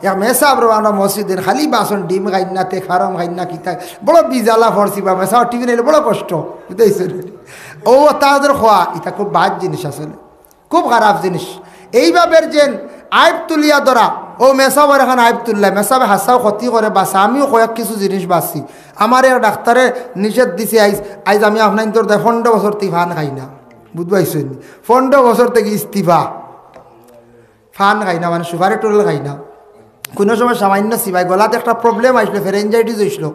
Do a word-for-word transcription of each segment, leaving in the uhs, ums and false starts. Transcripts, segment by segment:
এক মেসাব রওয়ানা মসজিদের, খালি বাসন, ডিম খাইন না, তে ফার্ম খাইন না, কিতা, বড় বিজালা ফরসি বা মেসাব টিফিন আইলে বড় কষ্ট, বুঝতে পারছেন? ও তাদের খোয়া, এটা খুব বাদ জিনিস আসলে, খুব খারাপ জিনিস। এইভাবে যে আইব তুলিয়া ধরা, ও মেসাবর এখন আইব তুললা, মেসাবে হাসাও ক্ষতি করে বাসা, আমিও কয়েক কিছু জিনিস বাসি। আমার এক ডাক্তারে নিষেধ দিছে, আইজ, আইজ আমি আপনার তোর দেয় পনেরো বছর তুই ফান খাই না, বুঝবাইছেন? পনেরো বছর থেকে ইস্তিফা। ফান খাই না, মানে সুপারি টুরেল খাই না। কোনো সময় সামান্য সিবাই গলাত একটা প্রবলেম আসলো, ফেরেঞ্জাইটিস হইছিল,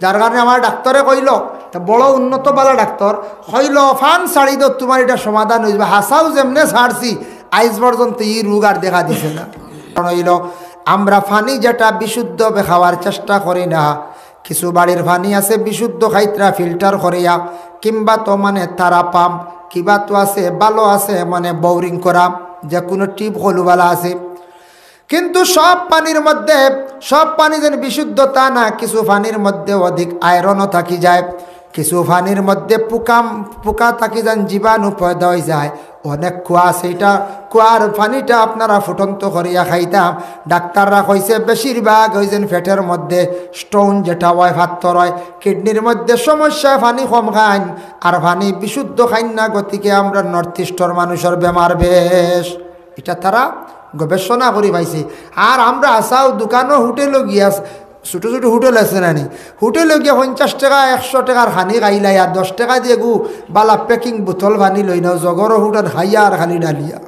যার কারণে আমার ডাক্তারে কইল, তা বড় উন্নত বালা ডাক্তার, কইল, "ফান ছাড়ি দাও, তোমার এটা সমাধান হইবে।" হাসাও যেমনে ছাড়ছি, আইজ পর্যন্ত এই রোগ আর দেখা দিছে না। কারণ হইল, আমরা পানি যেটা বিশুদ্ধ খাওয়ার চেষ্টা করি না, কিছু বাড়ির পানি আছে বিশুদ্ধ খাইতরা ফিল্টার করিয়া, কিংবা তো মানে তারা পাম্প, কিবা তো আছে ভালো আছে মানে বোরিং করা, যে কোনো টিউব হলুবালা আছে। কিন্তু সব পানির মধ্যে, সব পানি যেন বিশুদ্ধ তা না, কিছু পানির মধ্যে অধিক আয়রনও থাকি যায়, কিছু পানির মধ্যে পোকা, পোকা থাকি যান, জীবাণু পয়দা হয়ে যায়। অনেক কুয়া আছে, এটা কুয়ার পানিটা আপনারা ফুটন্ত করিয়া খাইতাম। ডাক্তাররা কইছে বেশিরভাগ ওই যেন পেটের মধ্যে স্টোন যেটা হয়, ফাত্তর হয়, কিডনির মধ্যে সমস্যা, পানি কম খাইন আর পানি বিশুদ্ধ খাইন না, গতিকে আমরা নর্থ ইস্টর মানুষের বেমার বেশ। এটা তারা গবেষণা করি পাইছে। আর আমরা আসাও দোকানও হোটেলও গিয়া, ছোটো ছোটো হোটেল আছে না নি, হোটেলও গিয়া পঞ্চাশ টাকা একশো টাকার পানি খাইলাই আর দশ টাকা দিয়ে গু বালা প্যাকিং বোতল পানি লই নাও, জগরও হুটান খাইয়া আর খালি ডালিয়া।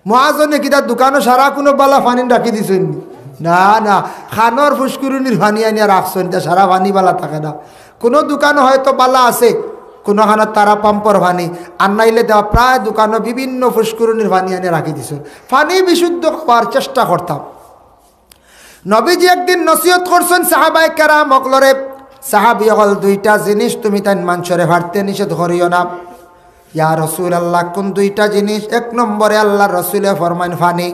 মহাজনে কিতা দোকানও সারা কোনো বালা পানি রাখি দিছইন নি? না, না, খানোর ফুসকুরুনির পানি আনিয়া রাখছইন, তা সারা পানি বালা থাকে না। কোনো দোকানও হয়তো বালা আছে, কোনোখানো তারা পাম্পর পানি, আর নাইলে দেওয়া প্রায় দোকানও বিভিন্ন ফুসকুরুনির পানি আনিয়া রাখি দিছইন। পানি বিশুদ্ধ খাওয়ার চেষ্টা করতাম। নবীজি একদিন নসিহত করছেন সাহাবায়ে কেরাম অকলরে, সাহাবী অকল, "দুইটা জিনিস তুমি তাইন মানষরে ফাড়তে নিষেধ করিও না।" "ইয়া রাসূলুল্লাহ, কোন দুইটা জিনিস?" এক নম্বরে আল্লাহর রসুলে ফরমাইন, "পানি।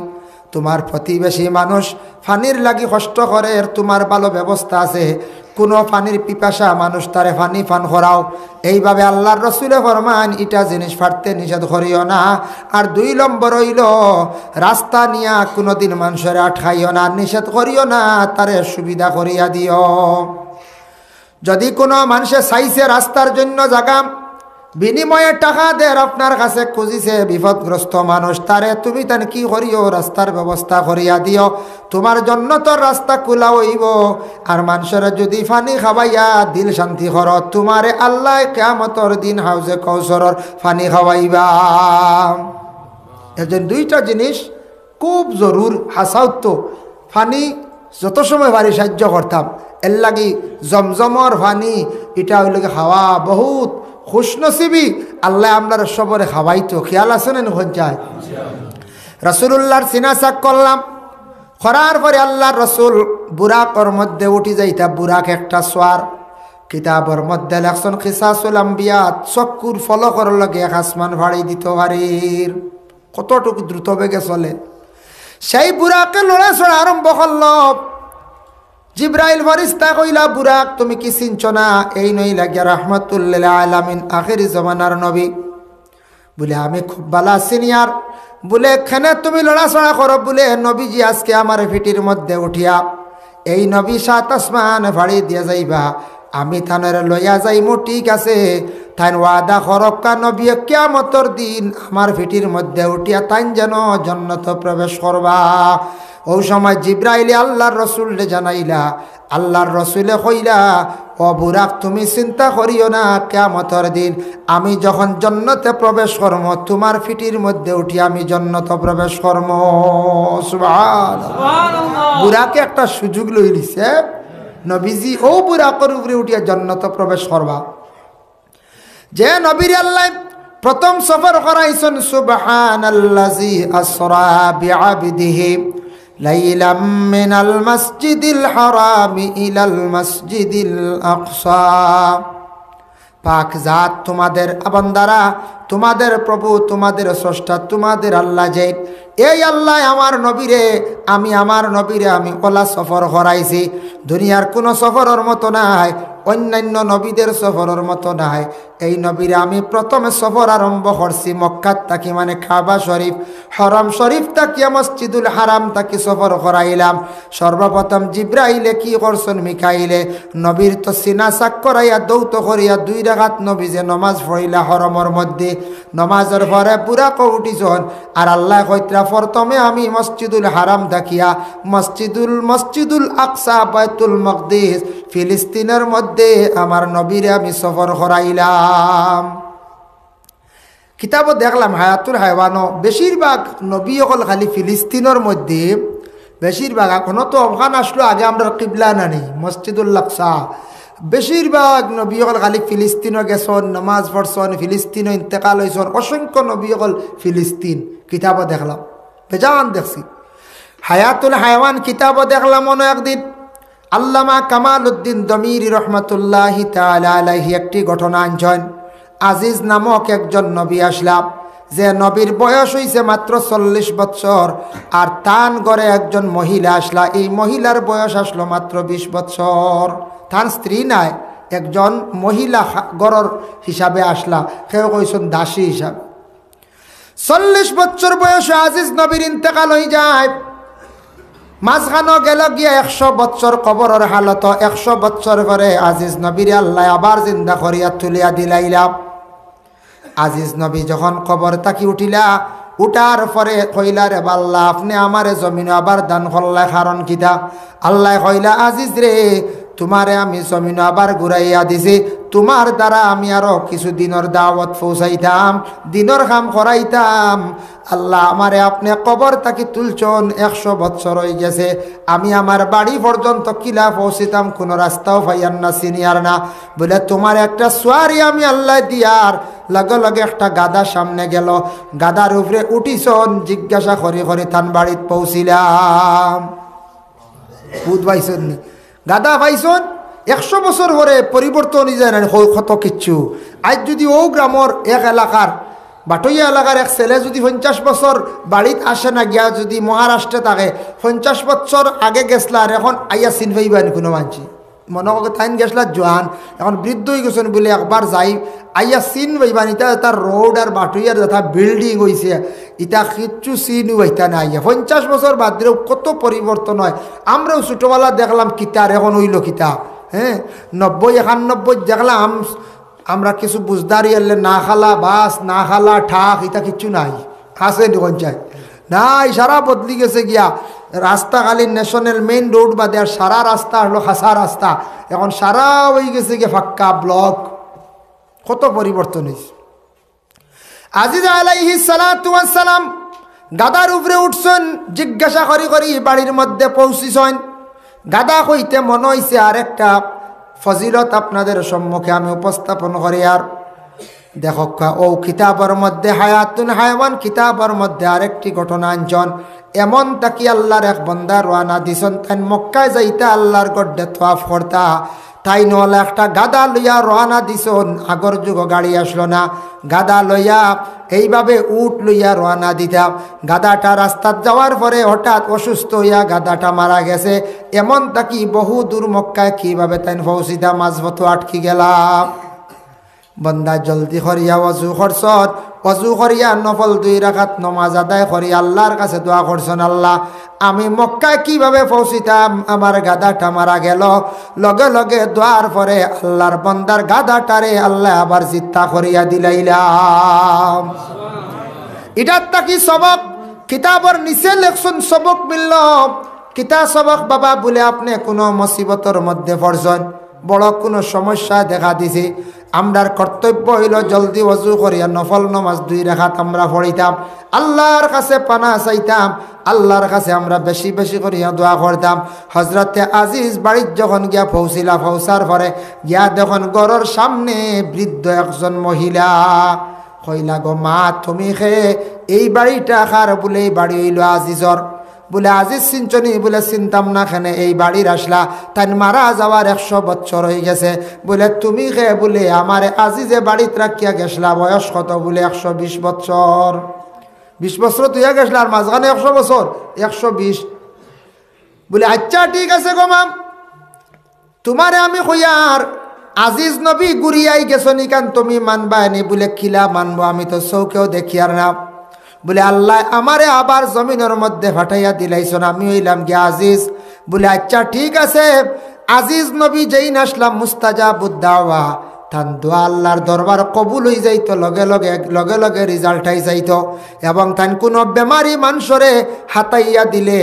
তোমার প্রতিবেশী মানুষ পানির লাগি কষ্ট করে, তোমার ভালো ব্যবস্থা আছে, কোনো পানির পিপাসা মানুষ তারে পানি পান করাও।" এইভাবে আল্লাহর রসুলে ফরমাইন, "ইটা জিনিস ফাড়তে নিষেধ করিও না।" আর দুই নম্বর হইল, রাস্তা নিয়া কোনোদিন মানষরে আটকাইও না, নিষেধ করিও না, তারে সুবিধা করিয়া দিও। যদি কোনো মানষে চাইছে রাস্তার জন্য জাগা, বিনিময়ে টাকা দের আপনার কাছে খুঁজিছে বিপদগ্রস্ত মানুষ, তারে তুমি তান কি করিও, রাস্তার ব্যবস্থা করিয়া দিও, তোমার জন্নতর রাস্তা খোলা হইব। আর মানষরে যদি পানি খাওয়াইয়া দিল শান্তি করো, তোমারে আল্লাহ কিয়ামতর দিন হাউজে কৌসরর পানি খাওয়াইবা। এর জন্য দুইটা জিনিস খুব জরুর, হাসাউত্ত। পানি যত সময় পারি সাহায্য করতাম। এর লাগি জমজমর পানি, ইটা হইল কি খাওয়া বহুত খুশনসিবি। আল্লাহ আমরার সবরে খাওয়াইতো, খেয়াল আছে না? এখন চাই রাসূলুল্লাহর সিনা সাক করলাম, করার পরে আল্লাহর রসুল বুরাকর মধ্যে উঠি যাইতা। বুরাক একটা সোয়ার, কিতাবর মধ্যে লেখছন কিসাসুল আম্বিয়া, চক্ষুর ফলকর লগে এক আসমান ফাড়ি দিত পারির। কতটুকু দ্রুত বেগে চলে। সেই বুরাকে লড়াচড়া আরম্ভ করল। জিব্রাইল ফরিস্তা কইলা, "বুরাক, তুমি কি চিনছ না? এই নই লাগিয়া রাহমাতুল্লিল আলামিন, আখেরি জমানার নবী।" বুলে, "আমি খুব বালা চিনি।" আর বুলে, "কেনে তুমি লড়াচড়া করো?" বুলে, "নবীজি আজকে আমার পিঠির মধ্যে উঠিয়া এই নবী সাত আসমান ফাড়ি দিয়া যাইবা, আমি তানরে লইয়া যাইমু, ঠিক আছে। তাইন ওয়াদা করক্কা নবী কিয়ামতর দিন আমার পিঠির মধ্যে উঠিয়া তাইন যেন জন্নত প্রবেশ করবা।" ও সময় জিব্রাইলে আল্লাহর রসুলরে জানাইলা, আল্লাহর রসুলে কইলা, "ও বুরাক, তুমি চিন্তা করিও না, কিয়ামতর দিন আমি যখন জন্নতে প্রবেশ করমু, তোমার পিঠির মধ্যে উঠি আমি জন্নত প্রবেশ করমু।" সুবহানাল্লাহ। সুবহানাল্লাহ। বুরাকে একটা সুযোগ লই লিছে, নবীজি ও বুরাকর উপরে উঠিয়া জন্নত প্রবেশ করবা। যে নবীর আল্লাহ প্রথম সফর করাইছন, "সুবহানাল্লাযী আসরা বিআবদিহি লাইলাম মিনাল মাসজিদিল হারামি ইলাল মাসজিদিল আকসা।" পাক জাত, তোমাদের বান্দারা, তোমাদের প্রভু, তোমাদের স্রষ্টা, তোমাদের আল্লাহ যে, এই আল্লাহ আমার নবীরে, আমি আমার নবীরে আমি ওলা সফর করাইছি, দুনিয়ার কোনো সফরর মতো নাই। অন্যান্য নবীদের সফরর মতো নায়। এই নবীরে আমি প্রথমে সফর আরম্ভ করছি মক্কাত থাকি, মানে কাবা শরীফ, হরম শরীফ থাকিয়া, মসজিদুল হারাম থাকি সফর করাইলাম। সর্বপ্রথম জিব্রাইলে কি করছইন, মিকাইলে নবীর তো সিনা চাক করাইয়া, দৌত করিয়া দুই রাকাত নবী যে নমাজ পড়িলা হরমর মধ্যে, নমাজর পরে বুরাকো উঠিছইন। আর আল্লায় কইতরা, প্রথমে আমি মসজিদুল হারাম থাকিয়া মসজিদুল, মসজিদুল আকসা, বাইতুল মকদিস, ফিলিস্তিনর মধ্যে আমার নবীরে আমি সফর করাইলাম। কিতাবো দেখলাম, হায়াতুল হায়ওয়ানো বেশিরভাগ নবী অকল খালি ফিলিস্তিনর মধ্যে, বেশিরভাগ, এখনো তো অখান আসলো আগে আমরার কিবলা নানি, মসজিদুল আকসা। বেশিরভাগ নবী অকল খালি ফিলিস্তিনো গেছইন, নমাজ পড়ছইন, ফিলিস্তিনো ইন্তেকাল অইছইন, অসংখ্য নবী অকল ফিলিস্তিন। কিতাবো দেখলাম, বেজান দেখছি। হায়াতুল হায়ওয়ান কিতাবো দেখলাম অনো একদিন, আল্লামা কামালউদ্দিন দমিরি রহমাতুল্লাহি তাআলা আলাইহি একটি ঘটনা আনছইন। আজিজ নামক একজন নবী আসলা, যে নবীর বয়স অইছে মাত্র চল্লিশ বছর, আর তান ঘরে একজন মহিলা আসলা, এই মহিলার বয়স আসলো মাত্র বিশ বছর। তান স্ত্রী নায়, একজন মহিলা খা-, ঘরর হিসাবে আসলা, কেউ কইছইন দাসী হিসাবে। চল্লিশ বছর বয়সে আজিজ নবীর ইন্তেকাল অইযায়। মাঝখানো গেল গিয়া একশো বছর কবরর হালত। একশো বছর পরে আজিজ নবীরে আল্লায় আবার জিন্দা করিয়া তুলিয়া দিলাইলা। আজিজ নবী যখন কবর থাকি উঠিলা, উঠার পরে কইলা, "রে বা আল্লাহ, আপনে আমারে জমিনো আবার দান করলা, কারণ কিতা?" আল্লায় কইলা, "আজিজ রে, তুমারে আমি জমিনো আবার ঘুরাইয়া দিছি, তুমার দ্বারা আমি আরো কিছু দিনর দাওয়াত পৌঁছাইতাম, দিনর কাম করাইতাম। আল্লাহ, আমারে আপনে কবর থাকি তুলছইন, একশো বছর অইগেছে, আমি আমার বাড়ি পর্যন্ত কিলা পৌঁছিতাম, কুনু রাস্তাও পাইয়ার না, চিনিয়ার না। বুলে, তুমারে একটা সুয়ারি আমি আল্লায় দিয়ার।" লগে লগে একটা গাধা সামনে গেল, গাধার উপরে উঠিছইন, জিজ্ঞাসা করি করি তান বাড়িত পৌঁছিলাম। বুঝ পাইছইন নি? গাধা পাইছইন, একশো বছর পরে পরিবর্তন অইযায় না নি, ক-, কত কিচ্ছু। আইজ যুদি অউ গ্রামর এক এলাকার বাটইয়া এলাকার এক ছেলে যুদি পঞ্চাশ বছর বাড়িত আসে না, গিয়া যুদি মহারাষ্ট্রে থাকে, পঞ্চাশ বছর আগে গেছলা, আর এখন আইয়া চিন পাইবা নি কুনু মানষে? মনো করো তাইন গেছলা জোয়ান, এখন বৃদ্ধ অইগেছইন বুলে একবার যাই, আইয়া চিন পাইবা নি? ইতা তার রোড আর বাটইয়ার যেতা বিল্ডিং অইছে, ইতা কিচ্ছু চিন পাইতা না। আইয়া পঞ্চাশ বছর বাদ দিলেও কত পরিবর্তন অয়। আমরাও ছোটবেলা দেখলাম কিতা, আর এখন অইলো কিতা। হ্যাঁ, নব্বই একানব্বই দেখলাম, আমরা কিছু বুঝদারি আইলে না খালা বাস, না খালা ঠাক, ইতা কিচ্ছু নাই। আছে নি কইন চাই? নাই, সারা বদলি গেছে গিয়া। রাস্তা খালি ন্যাশনাল মেইন রোড বাদে আর সারা রাস্তা অইলো খাসা রাস্তা। এখন সারা অইগেছে গিয়া পাক্কা ব্লক। কত পরিবর্তন অইছে। আজিজ আলাইহিস সালাতু ওয়াস সালাম গাধার উপরে উঠছইন, জিজ্ঞাসা করি করি বাড়ির মধ্যে পৌঁছিছইন। গাধা কইতে মনো অইছে আরেকটা ফজিলত আপনাদের সম্মুখে আমি উপস্থাপন করিয়ার। দেখউক্কা, অউ কিতাবর মধ্যে, হায়াতুল হায়ওয়ান কিতাবর মধ্যে আরেকটি ঘটনা আনছইন। এমন থাকি আল্লার এক বন্দা রওয়ানা দিছইন, তাইন মক্কায় যাইতা, আল্লার ঘররে তওয়াফ করতা। তাইন অলা একটা গাধা লইয়া রওয়ানা দিছইন, আগর যুগো গাড়ি আছলো না, গাধা লইয়া এইভাবে উট লইয়া রওয়ানা দিতা। গাধাটা রাস্তাত যাওয়ার পরে হঠাৎ অসুস্থ অইয়া গাধাটা মারা গেছে। এমন থাকি বহু দূর মক্কায় কিভাবে তাইন পৌঁছিতা, মাঝপথো আটকি গেলা। বন্দা জলদি করিয়া অজু করছইন, অজু করিয়া নফল দুই রাকাত নমাজ আদায় করি আল্লার কাছে দোয়া করছইন, "আল্লাহ, আমি মক্কায় কিভাবে পৌঁছিতাম? আমার গাধাটা মারা গেল।" লগে লগে দোয়ার পরে আল্লার বন্দার গাধাটারে আল্লায় আবার জিত্তা করিয়া দিলাইলা। ইটার থাকি সবক, কিতাবর নিচে লেখছইন সবক মিলল। কিতা সবক বাবা? বুলে, আপনে কুনু মুসিবতর মধ্যে পড়ছইন, বড় কুনু সমস্যা দেখা দিছে, আমরার কর্তব্য অইলো জলদি অজু করিয়া নফল নমাজ দুই রাকাত আমরা পড়িতাম, আল্লার কাছে পানা চাইতাম, আল্লার কাছে আমরা বেশি বেশি করিয়া দোয়া করতাম। হজরতে আজিজ বাড়িত যখন গিয়া পৌঁছিলা, পৌঁছার পরে গিয়া দেখইন ঘরর সামনে বৃদ্ধ একজন মহিলা। কইলা, "গো মা, তুমি কে? এই বাড়িটা কার?" বুলে, "এই বাড়ি অইলো আজিজর।" বুলে, "আজিজ চিনছো নি?" বুলে, "চিনতাম না কেনে, এই বাড়ির আছলা, তাইন মারা যাওয়ার একশো বছর অইগেছে।" বুলে, "তুমি কে?" বুলে, "আমারে আজিজে বাড়িত রাখিয়া গেছলা, বয়স কত?" বুলে, "একশো বিশ বছর।" বিশ বছর থইয়া গেছলা, আর মাঝখানে একশো বছর, একশো বিশ। বুলে, "আচ্ছা, ঠিক আছে গো মা, তুমারে আমি কইয়ার, আজিজ নবী ঘুরিয়াই গেছইন, ইখান তুমি মানবায়নি? বুলে, কিলা মানবো, আমি তো চউখেও দেখিয়ার না। বুলে, আল্লায় আমারে আবার জমিনর মধ্যে ফাটাইয়া দিলাইছইন, আমি অইলাম গিয়া আজিজ। বুলে, আচ্ছা, ঠিক আছে। আজিজ নবী যেইন আসলা মুস্তাজাবুদ দাওয়া, তান দোয়া আল্লার দরবার কবুল অই যাইতো, লগে লগে, লগে লগে result আই যাইতো। এবং তান কুনু বেমারি মানষরে হাতাইয়া দিলে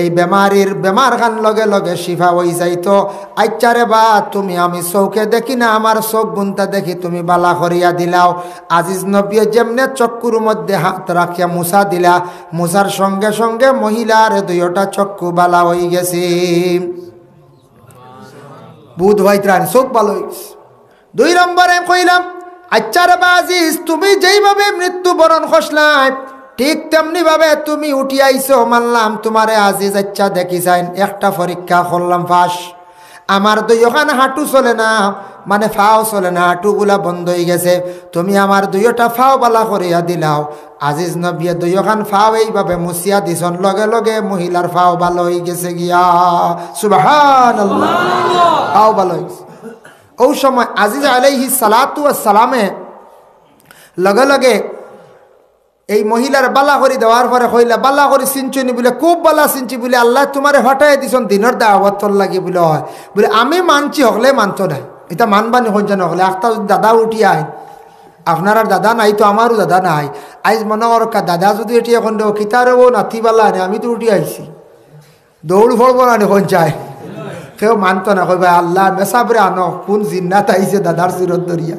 এই বেমারির বেমারখান লগে লগে শিফা অই যাইতো। আইচ্ছা রে বা, তুমি, আমি চউখে দেখি না, আমার চউখ বুনতা দেখি, তুমি বালা করিয়া দিলাও। আজিজ নবীয়ে যেমনে চক্ষুর মধ্যে হাত রাখিয়া মুছা দিলা, মুছার সঙ্গে সঙ্গে মহিলার দুইওটা চক্ষু বালা অই গেছে। বুধ ভাই ত্রাণ, চউখ বালা অই গেছে। দুই নম্বরে কইলাম, আইচ্ছা রে বা আজিজ, তুমি যেইভাবে মৃত্যুবরণ করছলায়, ঠিক তেমনি ভাবে তুমি উঠি আইছো, মানলাম তুমারে আজিজ। আইচ্ছা দেখি চাইন, একটা পরীক্ষা করলাম, পাস। আমার দুইওখান হাঁটু চলে না, মানে পাও চলে না, হাঁটুগুলা বন্ধ অই গেছে। তুমি আমার দুইওটা পাও বালা করিয়া দিলাও। আজিজ নবীয়ে দুইওখান পাও এইভাবে মুছিয়া দিছইন, লগে লগে মহিলার পাও বালা অই গেছে গিয়া। সুবহানাল্লাহ। পাও বালা অই গেছে। অউ সময় আজিজ আলাইহিস সালাতু ওয়াস সালামে লগে লগে এই মহিলার বালা করি দেওয়ার পরে কইলা, বালা করি চিনছো নি? বুলে, খুব বালা চিনছি। বুলে, আল্লায় তুমারে ফাটাই দিছইন দিনর দাওয়াতর লাগি। বুলে, অয়। বুলে, আমি মানছি, হকলে মানতো নায়। ইতা মানবানি কইন যেন হকলে। আখতা যুদি দাদা উঠি আইন, আপনারার দাদা নাই তো আমারও দাদা নাই। আইজ মনো করউক্কা দাদা যুদি এটি এখন দেও, কিতারে ও নাতি বালা আনে, আমি তো উঠি আইছি। দৌড় পড়বো না নি কইন চাই? কেউ মানতো না, কইবা, আল্লাহ, মেসাবরে আনো, কুন জিন্নাত আইছে দাদার সুরত ধরিয়া।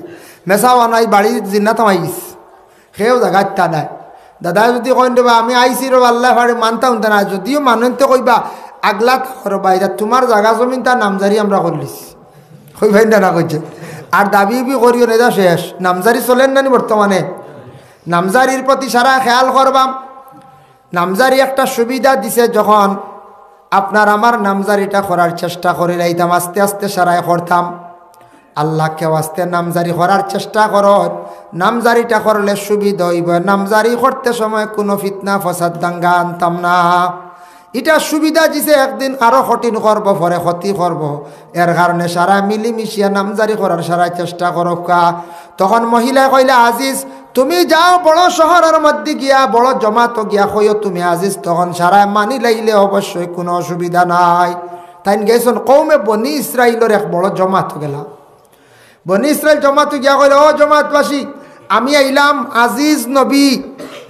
মেসাব আনো, আইজ বাড়িত জিন্নাত হামাই গেছে। কেউ জাগাত তা নাই। দাদায় যুদি কইন রে বা, আমি আইছি রে বা, আল্লায় ফাড়ি মানতাম তা না, যুদিও মানইন তে কইবা, আগলা তা করবা, ইটা তুমার জাগা জমিন, তা নামজারি আমরা করলিছি। কইবা, ইটা না কইছে। আর দাবি উবি করিও না, ইটা শেষ। নামজারি চলের না নি বর্তমানে? নামজারির প্রতি সারা খেয়াল করবা। নামজারি একটা সুবিধা দিছে, যখন আপনার আমার নামজারিটা করার চেষ্টা করিলাইতাম, আস্তে আস্তে সারায় করতাম। আল্লাহকে ওয়াস্তে নামজারি করার চেষ্টা করো। নামজারিটা করলে সুবিধা অইবো। নামজারি করতে সময় কুনু ফিতনা ফসাদ দাঙ্গা আনতাম না। ইটা সুবিধা দিছে, একদিন আরো কঠিন করবো, পরে ক্ষতি করবো। এর কারণে সারা মিলিমিশিয়া নামজারি করার সারা চেষ্টা করউক্কা। তখন মহিলায় কইলা, আজিজ, তুমি যাও বড় শহরর মধ্যে গিয়া, বড় জমাতো গিয়া কইও তুমি আজিজ, তখন সারায় মানিলাইলে অবশ্যই কুনু অসুবিধা নাই। তাইন গেছইন কওমে বনি ইসরাইলর এক বড় জমাতো গেলা। বনি ইসরাইল জমাতো গিয়া কইলা, ও জমাতবাসী, আমি আইলাম আজিজ নবী,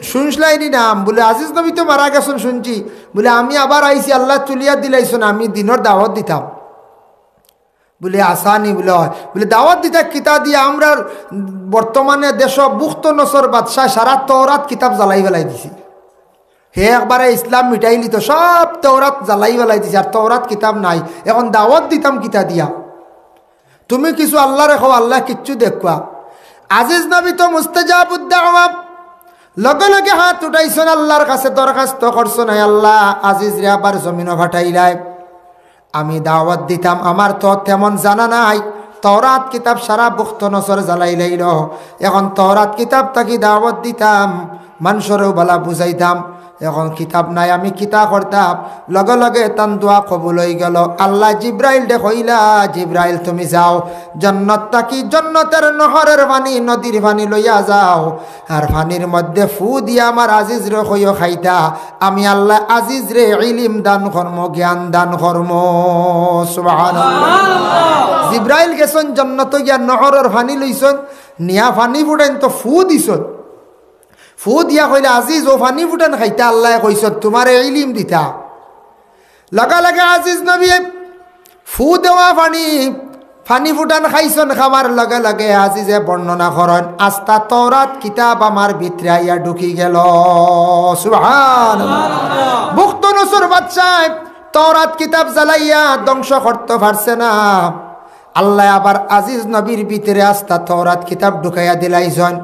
শুনছলায়নি নাম? বুলে, আজিজ নবী তো মারা গেছইন শুনছি। বুলে, আমি আবার আইছি, আল্লায় তুলিয়া দিলাইছইন, আমি দিনর দাওয়াত দিতাম। বুলে, আছানি? বুলে, অয়। বুলে, দাওয়াত দিতা কিতা দিয়া? আমরার বর্তমানে দেশো বুখতনছর বাদশায় সারা তওরাত কিতাব জ্বালাই ফালাই দিছে। হে একবারে ইসলাম মিটাইলিতো, সব তওরাত জ্বালাই ফালাই দিছে, আর তওরাত কিতাব নাই। এখন দাওয়াত দিতাম কিতা দিয়া? তুমি কিছু আল্লারে কও, আল্লায় কিচ্ছু দেখবা। আজিজ নবী তো মুস্তাজাবুদ দাওয়া। লগে লগে হাত উঠাইছইন, আল্লার কাছে দরখাস্ত করছইন, আয় আল্লাহ, আজিজরে আবার জমিনো ফাটাইলাও। আমি দাওয়াত দিতাম, আমার তো তেমন জানা নাই, তওরাত কিতাব সারা বুখতনছর জ্বালাইলাইলো। এখন তওরাত কিতাব থাকি দাওয়াত দিতাম, মানষরেও বালা বুঝাইতাম। এখন কিতাব নাই, আমি কিতা করতাম? লগে লগে তান দোয়া কবুল অইগেলো। আল্লায় জিব্রাইলরে কইলা, জিব্রাইল, তুমি যাও, জন্নত থাকি জন্নতর নহরর পানি, নদীর পানি লইয়া যাও, আর পানির মধ্যে ফু দিয়া আমার আজিজরে কইও খাইতা। আমি আল্লায় আজিজরে ইলিম দান করমু, জ্ঞান দান করমু। সুবহানাল্লাহ। জিব্রাইল গেছইন জন্নতো গিয়া নহরর পানি লইছইন, নিয়া পানি ফুটাইন তো ফু দিছইন। ফু দিয়া কইলা, আজিজ, অউ পানি ফুটান খাইতা, আল্লায় কইছইন তুমারে ইলিম দিতা। লগে লগে আজিজ নবীয়ে ফু দেওয়া পানি, পানি ফুটান খাইছইন, খাওয়ার লগে লগে আজিজে বর্ণনা করইন, আস্তা তওরাত কিতাব আমার ভিতরে আইয়া ঢুকি গেলো। সুবহানাল্লাহ। বুখতনছর বাদশায় তওরাত কিতাব জ্বালাইয়া ধ্বংস করতো পারছে না। আল্লায় আবার আজিজ নবীর ভিতরে আস্তা তওরাত কিতাব ঢুকাইয়া দিলাইছইন।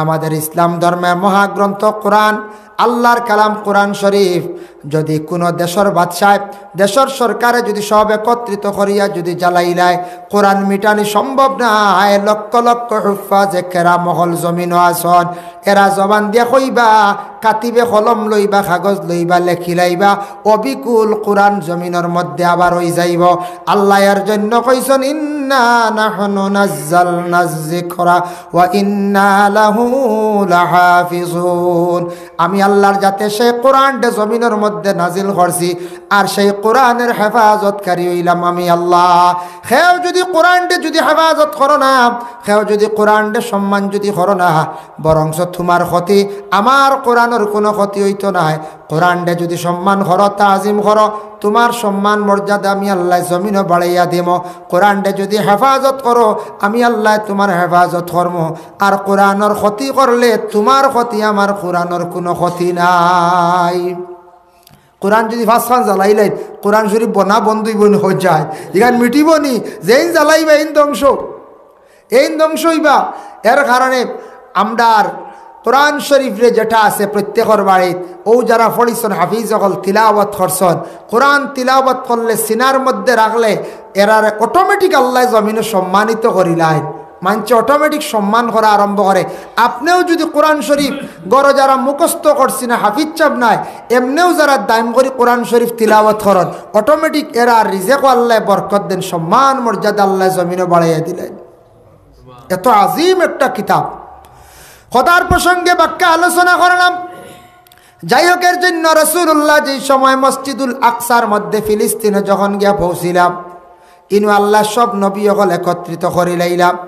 আমাদের ইসলাম ধর্মের মহাগ্রন্থ কোরআন আল্লাহর কালাম কোরআন শরীফ যদি কোনো দেশর বাদশায়, দেশর সরকারে যদি সব একত্রিত করিয়া যদি জ্বালাইলায়, কোরআন মিটানি সম্ভব নায়। লক্ষ লক্ষ হুফফাজে কেরাম অকল জমিনো আছন, এরা জবান দিয়া কইবা, কাতিবে কলম লইবা, কাগজ লইবা, লেখিলাইবা, অবিকুল কোরআন জমিনর মধ্যে আবার অই যাইবো। আল্লাহ এর জন্য কইছন, "ইন্না নাহনু নাজ্জালনা যিকরা ওয়া ইন্না লাহু লাহাফিজুন।" আমি আল্লাহর জাতে সেই কোরআনটা জমিনর মধ্যে নাজিল করছি, আর সেই কোরআনের হেফাজতকারী অইলাম আমি আল্লাহ। কেউ যদি কোরআনটা যদি হেফাজত করো না, কেউ যদি কোরআনটা সম্মান যদি করো না, বরঞ্চ তোমার ক্ষতি, আমার কোরআনর কোনো ক্ষতি অইতো নায়। কোরআনরে যদি সম্মান করো, তাজিম করো, তোমার সম্মান মর্যাদা আমি আল্লাহ জমিনো বাড়াইয়া দিমু। কোরআনরে যদি হেফাজত করো, আমি আল্লাহ তোমার হেফাজত করমু। আর কোরআনর ক্ষতি করলে তোমার ক্ষতি, আমার কোরআনর কোনো ক্ষতি নাই। কোরআন যদি পাঁচ পান জ্বালাইলাইন, কোরআন শরীফ বনা বন্ধ অইবো নি, হয়ে যায়, ইখান মিটিবো নি, যেইন জ্বালাইবা এইন ধ্বংস। এইন ধ্বংস অইবা। এর কারণে আমরার কোরআন শরীফরে যেটা আছে প্রত্যেকর বাড়িত, অউ যারা পড়ছন, হাফিজ অকল তিলাওয়াত করছন, কোরআন তিলাওয়াত করলে সিনার মধ্যে রাখলে এরারে automatic আল্লাহ জমিনো সম্মানিত করিলাইন। মানষে automatic সম্মান করা আরম্ভ করে। আপনেও যদি কোরআন শরীফ ঘরো যারা মুখস্থ করছি না, হাফিজ সাব নাই, এমনেও যারা দাইম করি কোরআন শরীফ তিলাওয়াত করন, automatic এরার রিজেকো আল্লাহ বরকত দেন, সম্মান মর্যাদা আল্লাহ জমিনো বাড়াইয়া দিলাইন। এত আজিম একটা কিতাব। কথার প্রসঙ্গে বাক্কা আলোচনা করলাম। যাই হোক, এর জন্য রাসূলুল্লাহ যেই সময় মসজিদুল আকসার মধ্যে ফিলিস্তিনে যখন গিয়া পৌঁছিলাম, ইনু আল্লাহ সব নবী অকল একত্রিত করিলাইলাম,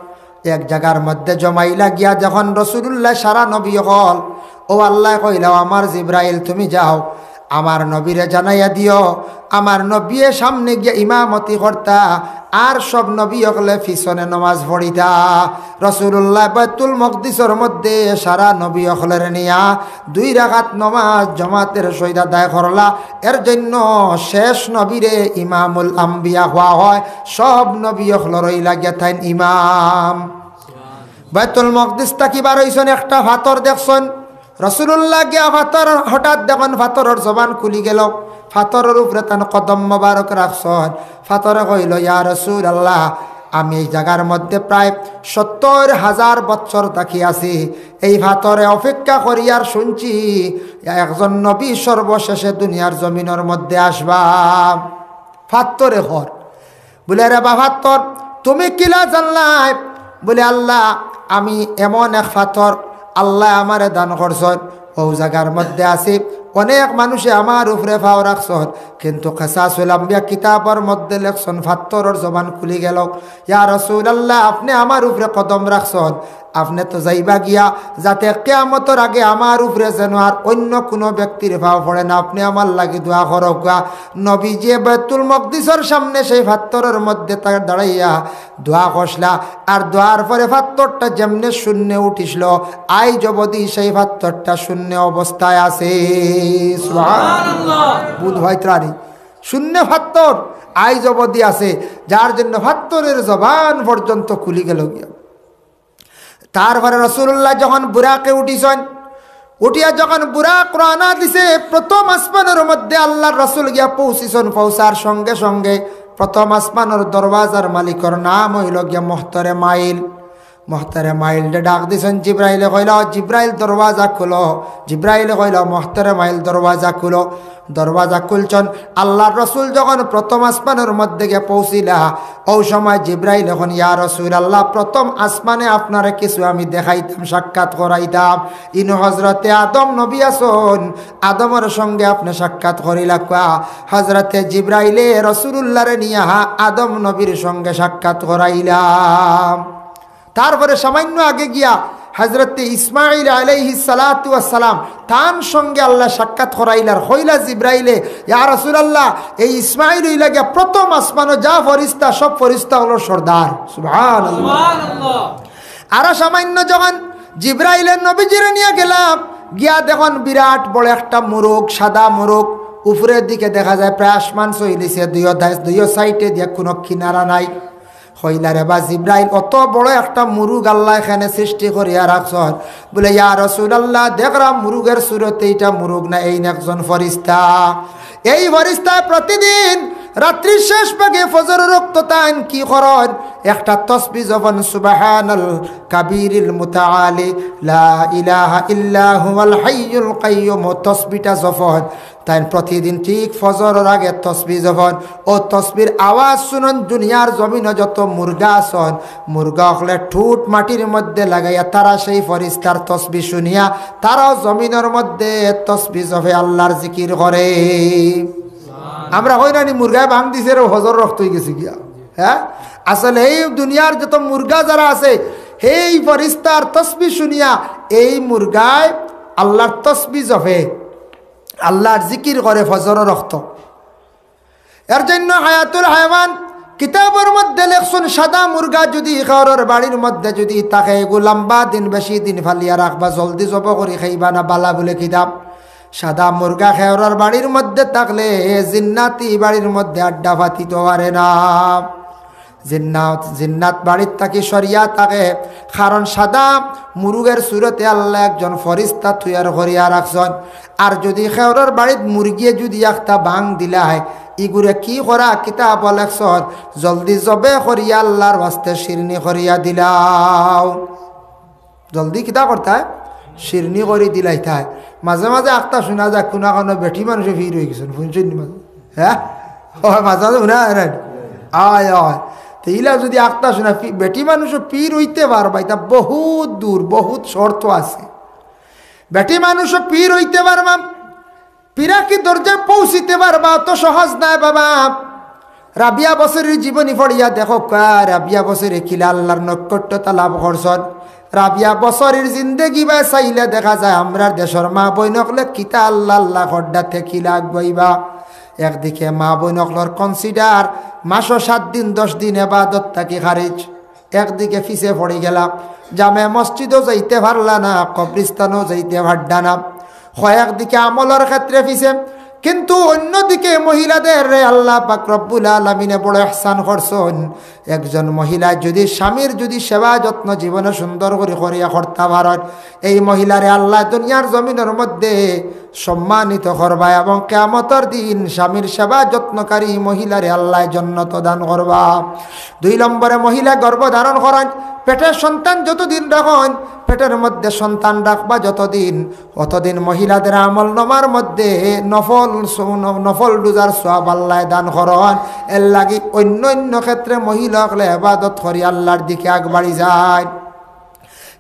এক জাগার মধ্যে জমাইলা গিয়া যখন রাসূলুল্লাহ সারা নবী অকল, অউ আল্লাহ কইলা, "আমার জিব্রাইল, তুমি যাও, আমার নবীরে জানাইয়া দিও, আমার নবীয়ে সামনে গিয়া ইমামতি করতা, আর সব নবী অকলে পিছনে নমাজ পড়িতা।" রাসূলুল্লাহ বাইতুল মকদিসর মধ্যে সারা নবী অকলরে নিয়া দুই রাকাত নমাজ জমাতের সহিত আদায় করলা। এর জন্য শেষ নবীরে ইমামুল আম্বিয়া কওয়া হয়। সব নবী অকলর অইলা গিয়া তাইন ইমাম। বাইতুল মকদিস থাকি বার অইছন, একটা পাথর দেখছন, রাসূলুল্লাহ গিয়া পাথর হঠাৎ দেখইন পাথরর জবান খুলি গেল, পাথরর উপরে তান কদম মোবারক রাখছন। পাথরে কইল, "ইয়া রাসূলুল্লাহ, আমি এই জাগার মধ্যে প্রায় সত্তর হাজার বৎসর থাকি আছি, এই পাথরে অপেক্ষা করিয়ার শুনছি একজন নবী সর্বশেষে দুনিয়ার জমিনর মধ্যে আসবা।" পাথরে কর, বুলে, "রে বা পাথর, তুমি কিলা জানলায়?" বুলে, "আল্লাহ, আমি এমন এক পাথর আল্লাহ আমারে দান করছন, অউ জাগার মধ্যে আছি, অনেক মানুষে আমার উপরে পাও রাখছন, কিন্তু কিসাসুল আম্বিয়া কিতাবর মধ্যে লেখছন, পাথরর জবান খুলি গেল। ইয়া রাসূলুল্লাহ, আপনে আমার উপরে কদম রাখছন, আপনে তো যাইবা গিয়া, যাতে কিয়ামতর আগে আমার উপরে যেন আর অন্য কোনো ব্যক্তির পাও পড়ে না, আপনে আমার লাগি দোয়া করউক্কা।" নবীজিয়ে বাইতুল মকদিসর সামনে সেই পাথরর মধ্যে তার দাঁড়াইয়া দোয়া করছলা, আর দোয়ার পরে পাথরটা যেমনে শূন্যে উঠিছিল, আইজ অবধি সেই পাথরটা শূন্য অবস্থায় আছে। সুবহানাল্লাহ। বুধ ভাই ত্রাণী, শূন্য পাথর আইজ অবধি আছে, যার জন্য পাথরের জবান পর্যন্ত খুলি গেল গিয়া। তারপরে রাসূলুল্লাহ যখন বুরাকে উঠিছন, উঠিয়া যখন বুরাক রওয়ানা দিছে, প্রথম আসমানর মধ্যে আল্লাহর রাসূল গিয়া পৌঁছিছন। পৌঁছার সঙ্গে সঙ্গে প্রথম আসমানর দরওয়াজার মালিকর নাম অইল গিয়া মুহতারে মাইল। মুহতারে মাইলরে ডাক দিছন, জিব্রাইলে কইল, "জিব্রাইল, দরওয়াজা খুলো।" জিব্রাইলে কইল, "মুহতারে মাইল, দরওয়াজা খুলো।" দরওয়াজা খুলছন। আল্লাহর রাসূল যখন প্রথম আসমানর মধ্যে গিয়া পৌঁছিলা, অউ সময় জিব্রাইল কইন, "ইয়া রাসূলুল্লাহ, প্রথম আসমানে আপনারে কিছু আমি দেখাইতাম, সাক্ষাৎ করাইতাম।" ইনো হযরতে আদম নবী আছন, আদমর সঙ্গে আপনে সাক্ষাৎ করিলাউক্কা। হযরতে জিব্রাইলে রাসূলুল্লাহরে নিয়া আদম নবীর সঙ্গে সাক্ষাৎ করাইলা। তারপরে সামান্য আগে গিয়া হযরতে ইসমাইল আলাইহিস সালাতু ওয়াস সালাম, তান সঙ্গে আল্লাহ সাক্ষাৎ করাইলার। কইলা জিব্রাইলে, "ইয়া রাসূলুল্লাহ, এই ইসমাইল অইলা গিয়া প্রথম আসমানো যা ফেরেশতা, সব ফেরেশতা অকলর সর্দার।" সুবহানাল্লাহ। সুবহানাল্লাহ। আরো সামান্য যখন জিব্রাইলে নবীজিরে নিয়া গেলা, গিয়া দেখইন বিরাট বড় একটা মুরুগ, সাদা মুরুগ, উপরের দিকে দেখা যায় প্রায় আসমান ছইলিছে, দুইও দায়-, দুইও সাইডে দিয়া কোনো কিনারা নাই। কইলা, "রে বা জিব্রাইল, অত বড় একটা মুরুগ আল্লায় কেনে সৃষ্টি করিয়া রাখছইন?" বলে, "ইয়া রাসূলুল্লাহ, দেখরা মুরুগর সুরতে, ইটা মুরুগ না, এইন একজন ফরিস্তা। এই ফরিস্তায় প্রতিদিন রাত্রির শেষ ভাগে ফজরর অক্ত তাইন কি করইন? একটা তসবি জপইন, সুবহানাল কাবীরিল মুতাআলি, লা ইলাহা ইল্লা হুয়াল হাইয়ুল কাইয়ুম।" ও তসবিটা জপইন। তাইন প্রতিদিন ঠিক ফজরর আগে তসবি জপইন। ও তসবির আওয়াজ হুনইন, দুনিয়ার জমিনো যত মুরগা আছইন, মুরগা অকলে ঠুট মাটির মধ্যে লাগাইয়া তারা সেই ফরিস্তার তসবি হুনিয়া তারাও জমিনর মধ্যে তসবি জপে, আল্লাহর জিকির করে। আমরা কই না নি, মুরগায় বাং দিছে রে, ফজরর অক্ত অইগেছে গিয়া। হ্যাঁ, আসলে এই দুনিয়ার যত মুরগা যারা আছে, সেই ফরিস্তার তসবি হুনিয়া এই মুরগায় আল্লাহর তসবি জপে, আল্লাহর জিকির করে ফজরর অক্ত। এর জন্য হায়াতুল হায়ওয়ান কিতাবর মধ্যে লেখছইন, সাদা মুরগা যুদি কেউরর বাড়ির মধ্যে যুদি থাকে, এগু লম্বা দিন, বেশি দিন ফালিয়া রাখবা, জলদি জব করি খাইবা না, বালা বুলে কিতাব। সাদা মুরগা কেউরর বাড়ির মধ্যে থাকলে জিন্নাতি বাড়ির মধ্যে আড্ডা পাতিতো পারে না। জিন্নাত, জিন্নাত বাড়িত থাকি সরিয়া থাকে, কারণ সাদা মুরুগর সুরতে আল্লায় একজন ফরিস্তা তৈয়ার করিয়া রাখছইন। আর যুদি কেউরর বাড়িত মুরগিয়ে যুদি একটা বাং দিলায়, ইগুরে কি করা? কিতাবো লেখছইন, জলদি জবে করিয়া আল্লাহর ওয়াস্তে শিরনি করিয়া দিলাও। জলদি কিতা করতায়? শিরনি করি দিলাইতায়। মাঝে মাঝে আখতা হুনা যায়, কুনু কুনু বেটি মানুষে ফির অইগেছইন, হুনছইন নি মাঝে? হ্যাঁ, অয়, মাঝে মাঝে হুনা যায় না? অয়, অয়। তে ইলা যুদি আখতা হুনা, ফি-, বেটি মানুষও পীর অইতে পারবা, ইটা বহুত দূর, বহুত শর্ত আছে। বেটি মানুষও পীর অইতে পারবা, ফিরাকি দরজায় পৌঁছিতে পারবা, অত সহজ নায় বাবা। রাবিয়া বসরির জীবনী পড়িয়া দেখো কা, রাবিয়া বসরি কিলা আল্লাহর নৈকট্যতা লাভ করছইন। রাবিয়া বসরির জিন্দেগি বায় চাইলে দেখা যায়, আমরার দেশর মা বইন অকলে কিতা আল্লাহ আল্লাহ কররা, তে কিলা আগুয়াইবা। একদিকে মা বইন অকলর consider, মাসো সাত দিন, দশ দিন এবাদত থাকি খারিজ, একদিকে পিছে পড়ি গেলা, জামে মসজিদও যাইতে পারলা না, কবরিস্তানও যাইতে পারলা না। কয়েকদিকে আমলর ক্ষেত্রে পিছে, কিন্তু অন্যদিকে মহিলাদেররে আল্লাহ পাক রব্বুল আলামিনে বড় ইহসান করছইন। একজন মহিলা যুদি স্বামীর যুদি সেবা যত্ন জীবনে সুন্দর করি করিয়া করতা পারইন, এই মহিলারে আল্লায় দুনিয়ার জমিনর মধ্যে সম্মানিত করবা এবং কিয়ামতর দিন স্বামীর সেবা যত্নকারী মহিলারে আল্লায় জন্নত দান করবা। দুই নম্বরে, মহিলা গর্ভ ধারণ করইন, পেটে সন্তান যতদিন রাখইন, পেটর মধ্যে সন্তান রাখবা যতদিন, অতদিন মহিলাদের আমল নামার মধ্যে নফল সু-, নফল রোজার সওয়াব আল্লায় দান করইন। এর লাগি অন্য অন্য ক্ষেত্রে মহিলা অকলে ইবাদত করি আল্লাহর দিকে আগবাড়ি যায়।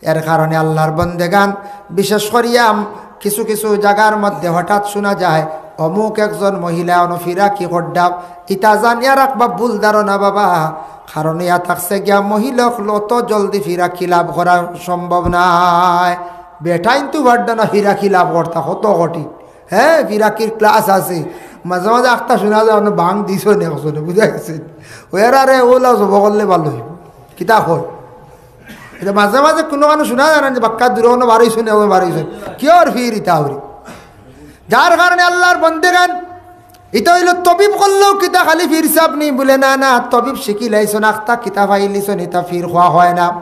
এর কারণে আল্লাহর বন্দেগান, বিশেষ করিয়া কিছু কিছু জাগার মধ্যে হঠাৎ হুনা যায়, অমুক একজন মহিলা অনো ফিরাকি কররা, ইতা জানিয়া রাখবা ভুল ধারণা বাবা। কারণ ইয়া থাকছে গিয়া মহিলা অকল অত জলদি ফিরাকি লাভ করা সম্ভব নায়। বেটাইন তো পাররা না ফিরাকি লাভ করতা, কত কঠিন। হ্যাঁ, ফিরাকির class আছে, মাঝে মাঝে আখতা হুনা যায়, অনো বাং দিছইন একজনে, বুঝা গেছে? ওরা রে, ওলা জব করলে ভালা অইবো। কিতা কয়? ইটা মাঝে মাঝে কুনু মানুষ হুনা যায় না যে বাক্কা দূরে অনো বারইছইন, অনো বারইছইন। কিওর ফির ইতা অরি? যার কারণে আল্লাহর বন্দেগান, ইতা অইলো তবিব করলেও কিতা খালি ফির সাব নি? বুলে, "না, না, তবিব শিখিলাইছইন, আখতা কিতাব পাইলিছইন, ইতা ফির কওয়া অয় না।"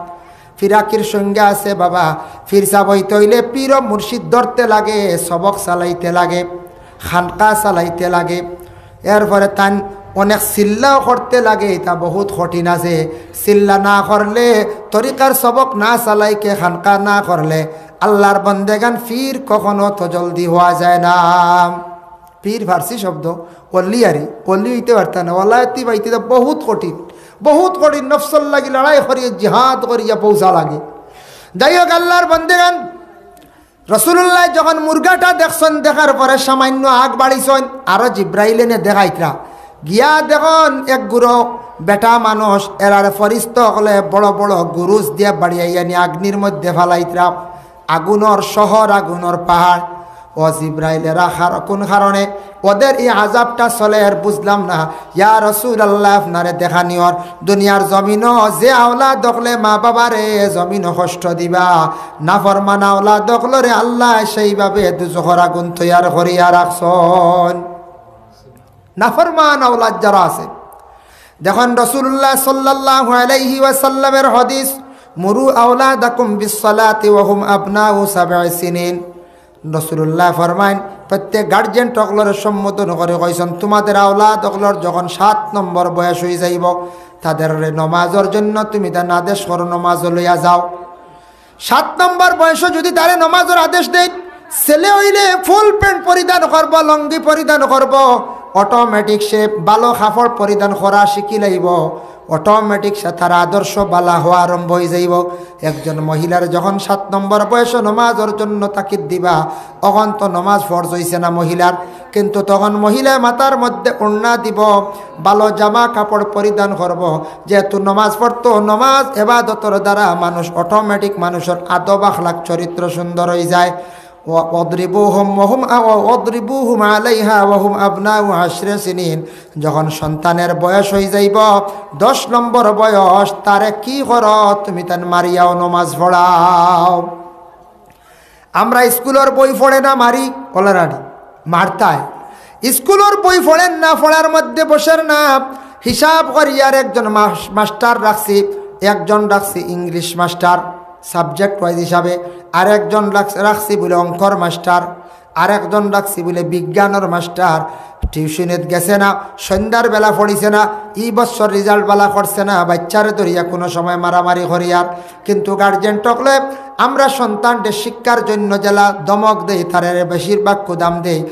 ফিরাকির সংজ্ঞা আছে বাবা। ফির সাব অইতে অইলে পীর ও মুর্শিদ ধরতে লাগে, সবক চালাইতে লাগে, খানকা চালাইতে লাগে। এরপরে তান অনেক চিল্লাও করতে লাগে, ইতা বহুত কঠিন আছে। চিল্লা না করলে, তরিকার সবক না চালাইকে খানকা না করলে, আল্লাহর বন্দেগান পীর কখনো তো জলদি হওয়া যায় না। পীর ফার্সি শব্দ, অলি আরি, অলি অইতে পারতা না, ওলায়তি পাইতে তো বহুত কঠিন, বহুত কঠিন। নফসর লাগি লড়াই করিয়া, জিহাদ করিয়া পৌঁছা লাগে। যাই হোক, আল্লাহর বন্দেগান, রাসূলুল্লায় যখন মুরগাটা দেখছইন, দেখার পরে সামান্য আগ বাড়িছইন, আরো জিব্রাইলে নে দেখাইতরা। গিয়া দেখইন এক গুরু বেটা মানুষ, এরারে ফরিস্তা অকলে বড় বড় গুরুজ দিয়া বাড়িয়া আনি আগ্নির মধ্যে ফালাইতরা। আগুনর শহর, আগুনর পাহাড়। ও জিব্রাইল, এরা কার-, কোন কারণে ওদের এই আযাবটা চলের বুঝলাম না। ইয়া রাসূলুল্লাহ, আপনারে দেখানিওর, দুনিয়ার জমিনো যে আওলাদ অকলে মা বাবারে জমিনো কষ্ট দিবা, নাফরমান আওলাদ অকলরে আল্লায় সেইভাবে দুজখর আগুন তৈয়ার করিয়া রাখছইন। নাফরমান আওলাদ যারা আছে, দেখইন রাসূলুল্লাহ সাল্লাল্লাহু আলাইহি ওয়াসাল্লামের হাদিস, "মুরু আওলাদাকুম বিসসালাতি ওয়া হুম আবনাউ সাবই সিনিন।" রাসূলুল্লাহ ফরমাইন, প্রত্যেক গার্জিয়ান অকলরে সম্বোধন করি কইছইন, "তুমাদের আওলাদ অকলর যখন সাত নম্বর বয়স অইযাইবো, তাদেররে নমাজর জন্য তুমি তান আদেশ করো, নমাজো লইয়া যাও।" সাত নম্বর বয়সো যুদি তারে নমাজর আদেশ দেইন, ছেলে অইলে ফুল প্যান্ট পরিধান করবো, লুঙ্গি পরিধান করবো, অটোমেটিক সে ভালো কাপড় পরিধান করা শিখিলাইবো, অটোমেটিক সে তার আদর্শ ভালা হওয়া আরম্ভ অইযাইবো। একজন মহিলার যখন সাত নম্বর বয়সো নমাজর জন্য তাকিদ দিবা, অখন তো নমাজ ফরজ অইছে না মহিলার, কিন্তু তখন মহিলায় মাথার মধ্যে ওড়না দিবো, ভালো জামা কাপড় পরিধান করবো, যেহেতু নমাজ পড়তো, নমাজ এবাদতর দ্বারা মানুষ অটোমেটিক মানুষর আদব আখলাক চরিত্র সুন্দর অইযায়। ওয়া-, ওয়াদরিবুহুম ওয়া হুম আ-, ওয়া-, ওয়াদরিবুহুম আলাইহা ওয়া হুম আবনাউ আশরি সিনিন, যখন সন্তানের বয়স অইযাইবো দশ নম্বর বয়স, তারে কি করো? তুমি তান মারিয়াও নমাজ পড়াও। আমরা স্কুলর বই পড়ে না মারি, অলরাডি মারতায়। স্কুলর বই পড়ের না, পড়ার মধ্যে বসের না, হিসাব করি আর একজন মাস-, মাস্টার রাখছি, একজন রাখছি ইংলিশ মাস্টার, সাবজেক্ট ওয়াইজ হিসাবে, আর একজন রাখ-, রাখছি বুলে অঙ্কর মাস্টার, আর একজন রাখছি বুলে বিজ্ঞানর মাস্টার। টিউশনিত গেছে না, সন্ধ্যার বেলা পড়িছে না, ই বছর রেজাল্ট বালা করছে না, বাইচ্চারে ধরিয়া কুনু সময় মারামারি করি আর। কিন্তু গার্জিয়ান অকলে আমরা সন্তানরে শিক্ষার জন্য যেলা ধমক দেই, তারে বেশিরভাগ কুদাম দেই।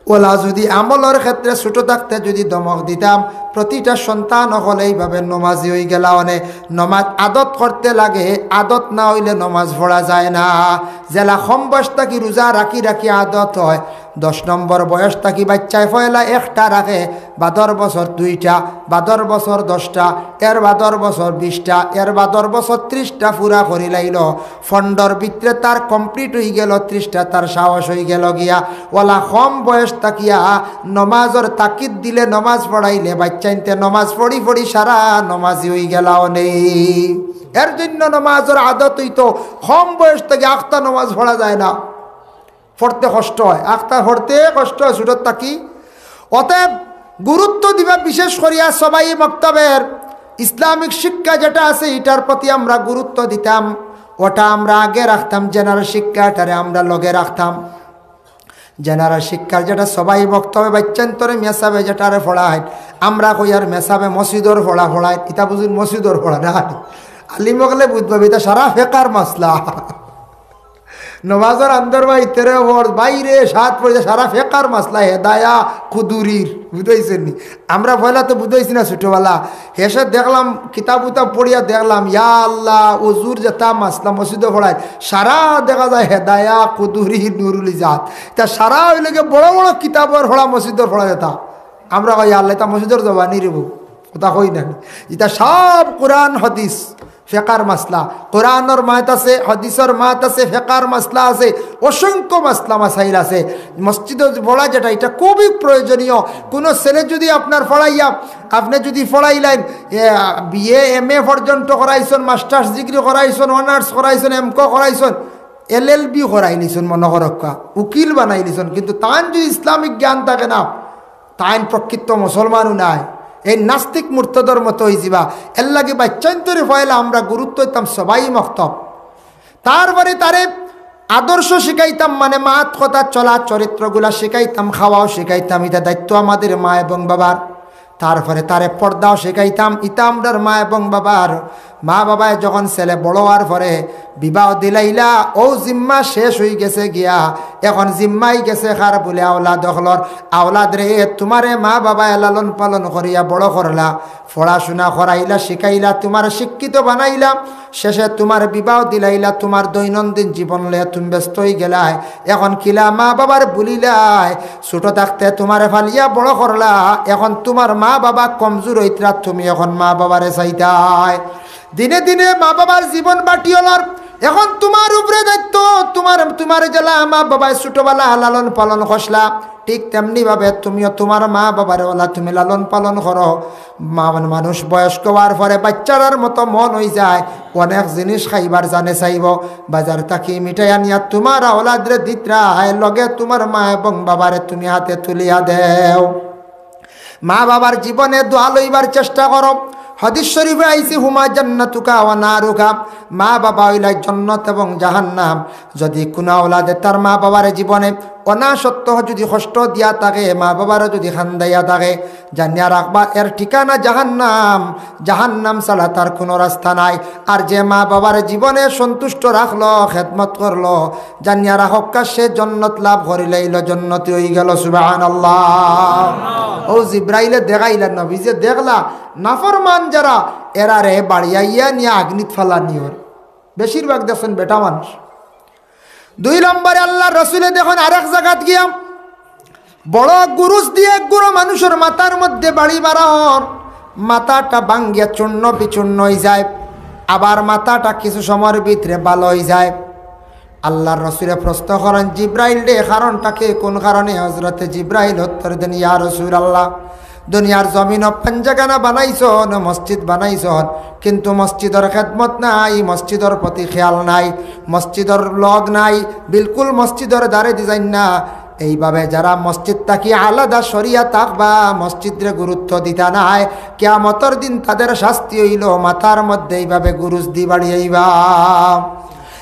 ওলা যুদি আমলর ক্ষেত্রে ছোট থাকতে যুদি ধমক দিতাম, প্রতিটা সন্তান অকলে এইভাবে নমাজি অইগেলা অনে। নমাজ আদত করতে লাগে, আদত না অইলে নমাজ পড়া যায় না। যেলা কম বয়স থাকি রোজা রাখি রাখি আদত অয়, দশ নম্বর বয়স থাকি বাইচ্চায় পয়লা একটা রাখে, বাদর বছর দুইটা, বাদর বছর দশটা, এর বাদর বছর বিশটা, এর বাদর বছর ত্রিশটা পুরা করিলাইলো। পনরোর ভিতরে তার complete অইগেলো ত্রিশটা, তার সাহস অইগেলো গিয়া। ওলা কম বয়স থাকিয়া নমাজর তাকিদ দিলে, নমাজ পড়াইলে, বাইচ্চাইন্তে নমাজ পড়ি পড়ি সারা নমাজি অইগেলা অনে। এর জন্য নমাজর আদত অইতো কম বয়স থাকি, আখতা নমাজ পড়া যায় না। পড়তে কষ্ট অয়, আখতা পড়তে কষ্ট অয় ছোটর থাকি। অতএব গুরুত্ব দিবা বিশেষ করিয়া সবাই মক্তবের ইসলামিক শিক্ষা যেটা আছে, এটার প্রতি আমরা গুরুত্ব দিতাম, ওটা আমরা আগে রাখতাম, জেনারেল শিক্ষাটারে আমরা লগে রাখতাম। জেনারেল শিক্ষার যেটা সবাই মক্তবে বাইচ্চাইন্তরে মেসাবে যেটারে পড়ায়, আমরা কই আর মেসাবে মসজিদর পড়া পড়ায়, ইতা বুঝুন মসজিদর পড়া না। আলিম অকলে বুঝবা, ইতা সারা ফেকার মাসলা। নমাজর আন্দর বা ইতরে পড়, বাইরে সাত পড়ে সারা ফেকার মাসলা, হেদায়া, কুদুরির, বুঝাইছেন নি? আমরা পয়লা তো বুঝাইছি না ছোটবেলা, হেষে দেখলাম, কিতাব উতাব পড়িয়া দেখলাম, ইয়া আল্লাহ, অজুর যেটা মাসলা মসজিদো পড়ায়, সারা দেখা যায় হেদায়া, কুদুরি, নুরুল ইজাত। ইতা সারা অইলে গিয়া বড় বড় কিতাবর পড়া মসজিদর পড়া যেটা। আমরা কই, "ইয়া আল্লাহ, ইতা মসজিদর জবানি রে বউ।" কথা কই না। ইতা সব কোরআন হাদিস। ফেকার মাসলা, কোরআনর মাত আছে, হাদিসর মাত আছে, ফেকার মাসলা আছে, অসংখ্য মাসলা মাসাইল আছে। মসজিদো পড়া যেটা, এটা খুবই প্রয়োজনীয়। কোনো ছেলে যদি আপনার পড়াইয়া, আপনি যদি পড়াইলেন, এ, বিএ, এমএ পর্যন্ত করাইছন, মাস্টার্স ডিগ্রি করাইছন, অনার্স করাইছন, এমকো করাইছন, এলএলবি করাইলিছন, মনে করক্কা, উকিল বানাইলিছন, কিন্তু তান যদি ইসলামিক জ্ঞান থাকে না, তাইন প্রকৃত মুসলমানও নায়, এই নাস্তিক মুর্তদর মতো অইযিবা। এর লাগি বাইচ্চাইন্তরে পয়লা আমরা গুরুত্ব দিতাম সবাই মক্তব। তারপরে তারে আদর্শ শিখাইতাম, মানে মাত কথা চলা, চরিত্রগুলা শিখাইতাম, খাওয়াও শিখাইতাম। ইটা দায়িত্ব আমাদের মা এবং বাবার। তারপরে তারে পর্দাও শিখাইতাম, ইটা আমরার মা এবং বাবার। মা বাবায় যখন ছেলে বড় অওয়ার পরে বিবাহ দিলাইলা, অউ জিম্মা শেষ অইগেছে গিয়া, এখন জিম্মাই গেছে কার বুলে? আওলাদ অকলর। আওলাদ রে, তুমারে মা বাবায় লালন পালন করিয়া বড় করলা, পড়াশুনা করাইলা, শিখাইলা, তুমারে শিক্ষিত বানাইলা, শেষে তুমার বিবাহ দিলাইলা, তুমার দৈনন্দিন জীবন লইয়া তুমি ব্যস্ত অইগেলায়। এখন কিলা মা বাবার ভুলিলায়? ছোট থাকতে তুমারে ফালিয়া বড় করলা, এখন তুমার মা বাবা কমজোর অইতরা, তুমি এখন মা বাবারে চাইতায়। দিনে দিনে মা বাবার জীবন বাটিওলার, এখন তুমার উপরে দায়িত্ব, তুমার, তুমার যেলা মা বাবায় ছোটবেলা লালন পালন করছলা, ঠিক তেমনি ভাবে তুমিও তুমার মা বাবারে ওলা তুমি লালন পালন করো। মা-, মানুষ বয়স্ক অওয়ার পরে বাইচ্চারার মতো মন অইযায়, অনেক জিনিস খাইবার জানে চাইবো, বাজার থাকি মিঠাই আনিয়া তুমার আওলাদরে দিতরায়, লগে তুমার মা এবং বাবারে তুমি হাতে তুলিয়া দেও। মা বাবার জীবনে দোয়া লইবার চেষ্টা করো। হাদিস শরীফে আইছে, "হুমা জান্নাতুকা ওয়া নারুকা।" মা বাবা অইলা জন্নত এবং জাহান্নাম। যদি কুনু আওলাদে তার মা বাবার জীবনে অনাসত্ত্ব যদি কষ্ট দিয়া থাকে, মা বাবারে যদি কান্দাইয়া থাকে, জানিয়া রাখবা, এর ঠিকানা জাহান্নাম। জাহান্নাম ছাড়া তার কুনু রাস্তা নাই। আর যে মা বাবার জীবনে সন্তুষ্ট রাখলো, খেদমত করলো, জানিয়া রাখউক্কা, সে জন্নত লাভ করিলাইলো, জন্নতি অইগেলো। সুবহানাল্লাহ। অউ জিব্রাইলে দেখাইলা, নবীজিয়ে দেখলা, নাফরমান যারা, এরারে বাড়িয়াইয়া নিয়া আগ্নিত ফালানি অর। বেশিরভাগ দেখছইন বেটা মানুষ। দুই নম্বরে আল্লার রসুলে দেখইন আরেক জাগাত গিয়া বড় গুরুজ দিয়া এক গুরু মানুষর মাথার মধ্যে বাড়ি মারা অর, মাথাটা ভাঙ্গিয়া চূর্ণ বিচূর্ণ অইযায়, আবার মাথাটা কিছু সময়র ভিতরে ভালা অইযায়। আল্লার রসুলে প্রশ্ন করইন, "জিব্রাইল রে, কারণটা কি? কুন কারণে?" হজরতে জিব্রাইল উত্তর দেইন, "ইয়া রাসূলুল্লাহ, দুনিয়ার জমিনো পাঞ্জাখানা বানাইছইন, মসজিদ বানাইছইন, কিন্তু মসজিদর খেদমত নাই, মসজিদর প্রতি খেয়াল নাই, মসজিদর লগ নাই, বিলকুল মসজিদর দ্বারেদি যাইন না। এইভাবে যারা মসজিদ থাকি আলাদা সরিয়া থাকবা, মসজিদরে গুরুত্ব দিতা নায়, কিয়ামতর দিন তাদের শাস্তি অইলো মাথার মধ্যে এইভাবে গুরুজ দি বাড়িয়াইবা।"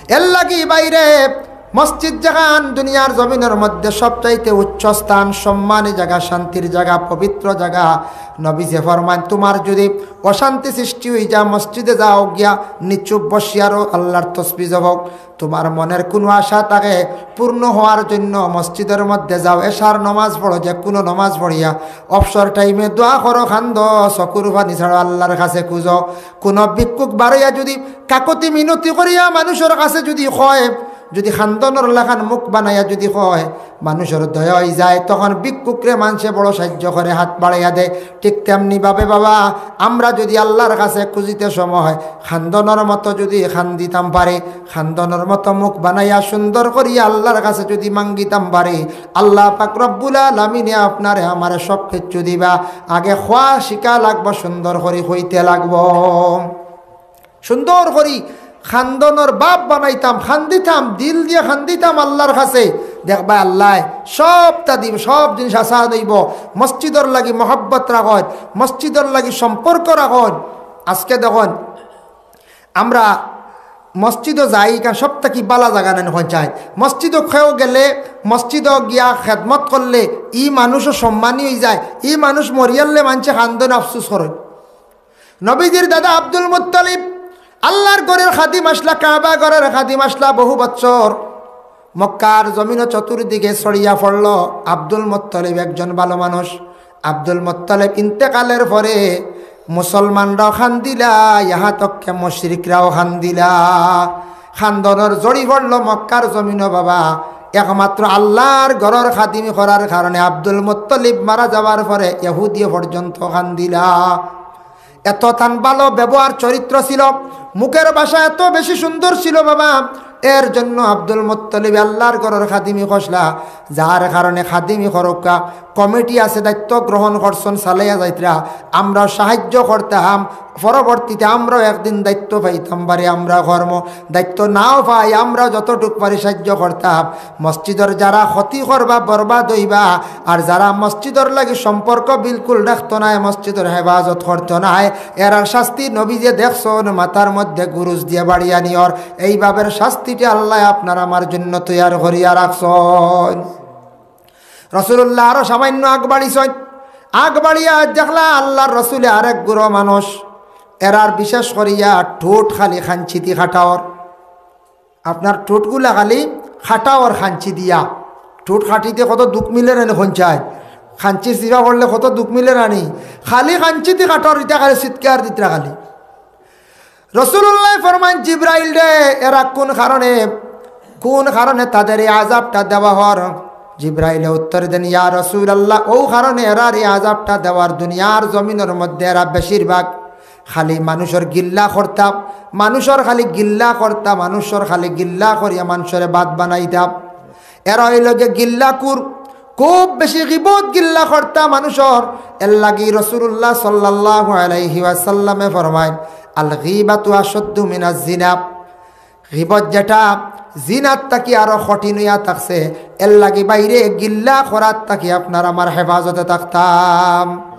এরলাগি ভাইরে, মসজিদ যেখান দুনিয়ার জমিনর মধ্যে সবচাইতে উচ্চ স্থান, সম্মানী জাগা, শান্তির জাগা, পবিত্র জাগা। নবীজিয়ে ফরমাইন, তুমার যুদি অশান্তি সৃষ্টি অইযায়, মসজিদে যাও, গিয়া নিচুপ বসিয়া রও, আল্লার তসবি জপ করো। তুমার মনের কুনু আশা থাকে পূর্ণ অওয়ার জন্য, মসজিদর মধ্যে যাও, এশার নমাজ পড়ো, যেকুনু নমাজ পড়িয়া অবসর টাইমে দোয়া করো, কান্দো, চকুর পানি ছাড়ো, আল্লার কাছে খুঁজো। কুনু ভিক্ষুক বারইয়া যুদি কাকুতি মিনতি করিয়া মানুষর কাছে যুদি কয়, যুদি কান্দনর লাখান মুখ বানাইয়া যুদি কয়, মানুষর দয়া অইযায়, তখন ভিক্ষুকরে মানষে বড় সাইয্য করে, হাত বাড়াইয়া দেয়। ঠিক তেমনি ভাবে বাবা, আমরা যুদি আল্লার কাছে খুঁজিতে সময় কান্দনর মতো যুদি কান্দিতাম পারি, কান্দনর মতো মুখ বানাইয়া সুন্দর করিয়া আল্লার কাছে যুদি মাঙ্গিতাম পারি, আল্লা পাক রব্বুল আলামিনে আপনারে আমারে সব কিচ্ছু দিবা। আগে কওয়া শিখা লাগবো, সুন্দর করি কইতে লাগবো। সুন্দর করি কান্দনর ভাব বানাইতাম, কান্দিতাম, দিল দিয়া কান্দিতাম আল্লার কাছে। দেখবায় আল্লায় সবটা দিবা, সব জিনিস আসান অইবো। মসজিদর লাগি মহব্বত রাখইন, মসজিদর লাগি সম্পর্ক রাখইন। আজকে দেখইন, আমরা মসজিদো যাই, ইখান সব থাকি ভালা জাগা নানি কইন চাই। মসজিদো কেউ গেলে, মসজিদো গিয়া খেদমত করলে, ই মানুষও সম্মানী অইযায়। ই মানুষ মরিয়ারলে মানষে কান্দইন, আফসুস করইন। নবীজির দাদা আব্দুল মুত্তালিব, আল্লার ঘরর খাদিম আছলা, কাবা ঘরর খাদিম আছলা বহু বছর। মক্কার জমিনো চতুর্দিকে ছড়িয়া পড়লো। আব্দুল মুত্তালিব একজন ভালা মানুষ। আব্দুল মুত্তালিব ইন্তেকালর পরে মুসলমানরাও কান্দিলা, ইহা তককে মুশরিকরাও কান্দিলা। কান্দনর ঝড়ি পড়লো মক্কার জমিনো বাবা। একমাত্র আল্লার ঘরর খাদিমি করার কারণে আব্দুল মুত্তালিব মারা যাওয়ার পরে ইহুদিয়ে পর্যন্ত কান্দিলা। এত তান ভালা ব্যবহার চরিত্র ছিল, মুখর ভাষা এত বেশি সুন্দর ছিল বাবা, এর জন্য আব্দুল মুত্তালিবে আল্লার ঘরর খাদিমি করছলা, যার কারণে খাদিমি করউক্কা কমিটি আছে, দায়িত্ব গ্রহণ করছইন, চালাইয়া যাইতরা। আমরাও সাহায্য করতাম, পরবর্তীতে আমরাও একদিন দায়িত্ব পাইতাম পারি, আমরা কর্ম দায়িত্ব নাও পাই, আমরা যতটুক পারি সাহায্য করতাম। মসজিদর যারা ক্ষতি করবা, বরবাদ অইবা, আর যারা মসজিদর লাগি সম্পর্ক বিলকুল রাখতো নায়, মসজিদর হেফাজত করতো নায়, এরার শাস্তি নবীজিয়ে দেখছইন, মাথার মধ্যে গুরুজ দিয়া বাড়িয়া নিয়র। এইভাবে শাস্তিটা আল্লায় আপনার আমার জন্য তৈয়ার করিয়া রাখছইন। রাসূলুল্লাহ আরো সামান্য আগ বাড়িছইন, আগ বাড়িয়া দেখলা আল্লার রসুলে আরেক গুরু মানুষ, এরার বিশেষ করিয়া ঠোঁট খালি কাঞ্চিদি কাটা অর। আপনার ঠোঁটগুলা খালি কাটা অর কাঞ্চি দিয়া। ঠোঁট কাটিতে কত দুখ মিলে নানি কইন চাই, কাঞ্চি চিপা পড়লে কত দুখ মিলে নানি। খালি কাঞ্চিদি কাটা অর, ইতা খালি চিৎকার দিতরা খালি। রাসূলুল্লায় ফরমাইন, "জিব্রাইল রে, এরা কুন কারণে, কুন কারণে তাদের এই আযাবটা দেওয়া অর?" জিব্রাইলে উত্তর দেইন, "ইয়া রাসূলুল্লাহ, অউ কারণে এরার এই আযাবটা দেওয়া অর, দুনিয়ার জমিনর মধ্যে এরা বেশিরভাগ খালি মানুষর গিল্লা করতা, মানুষর খালি গিল্লা করতা, মানুষর খালি গিল্লা করিয়া মানুষরে বাদ বানাইতা। এরা অইলো গিয়া গিল্লাকুর, খুব বেশি গিবত গিল্লা করতা মানুষর।" এরলাগি রাসূলুল্লাহ সাল্লাল্লাহু আলাইহি ওয়াসাল্লামে ফরমাইন, "আল গীবাতু আশাদ্দু মিনাজ জিনা।" গিবত যেটা জিনার থাকি আরো কঠিন অইয়া থাকছে, এরলাগি ভাইরে গিল্লা করার থাকি আপনার আমার হেফাজতে থাকতাম।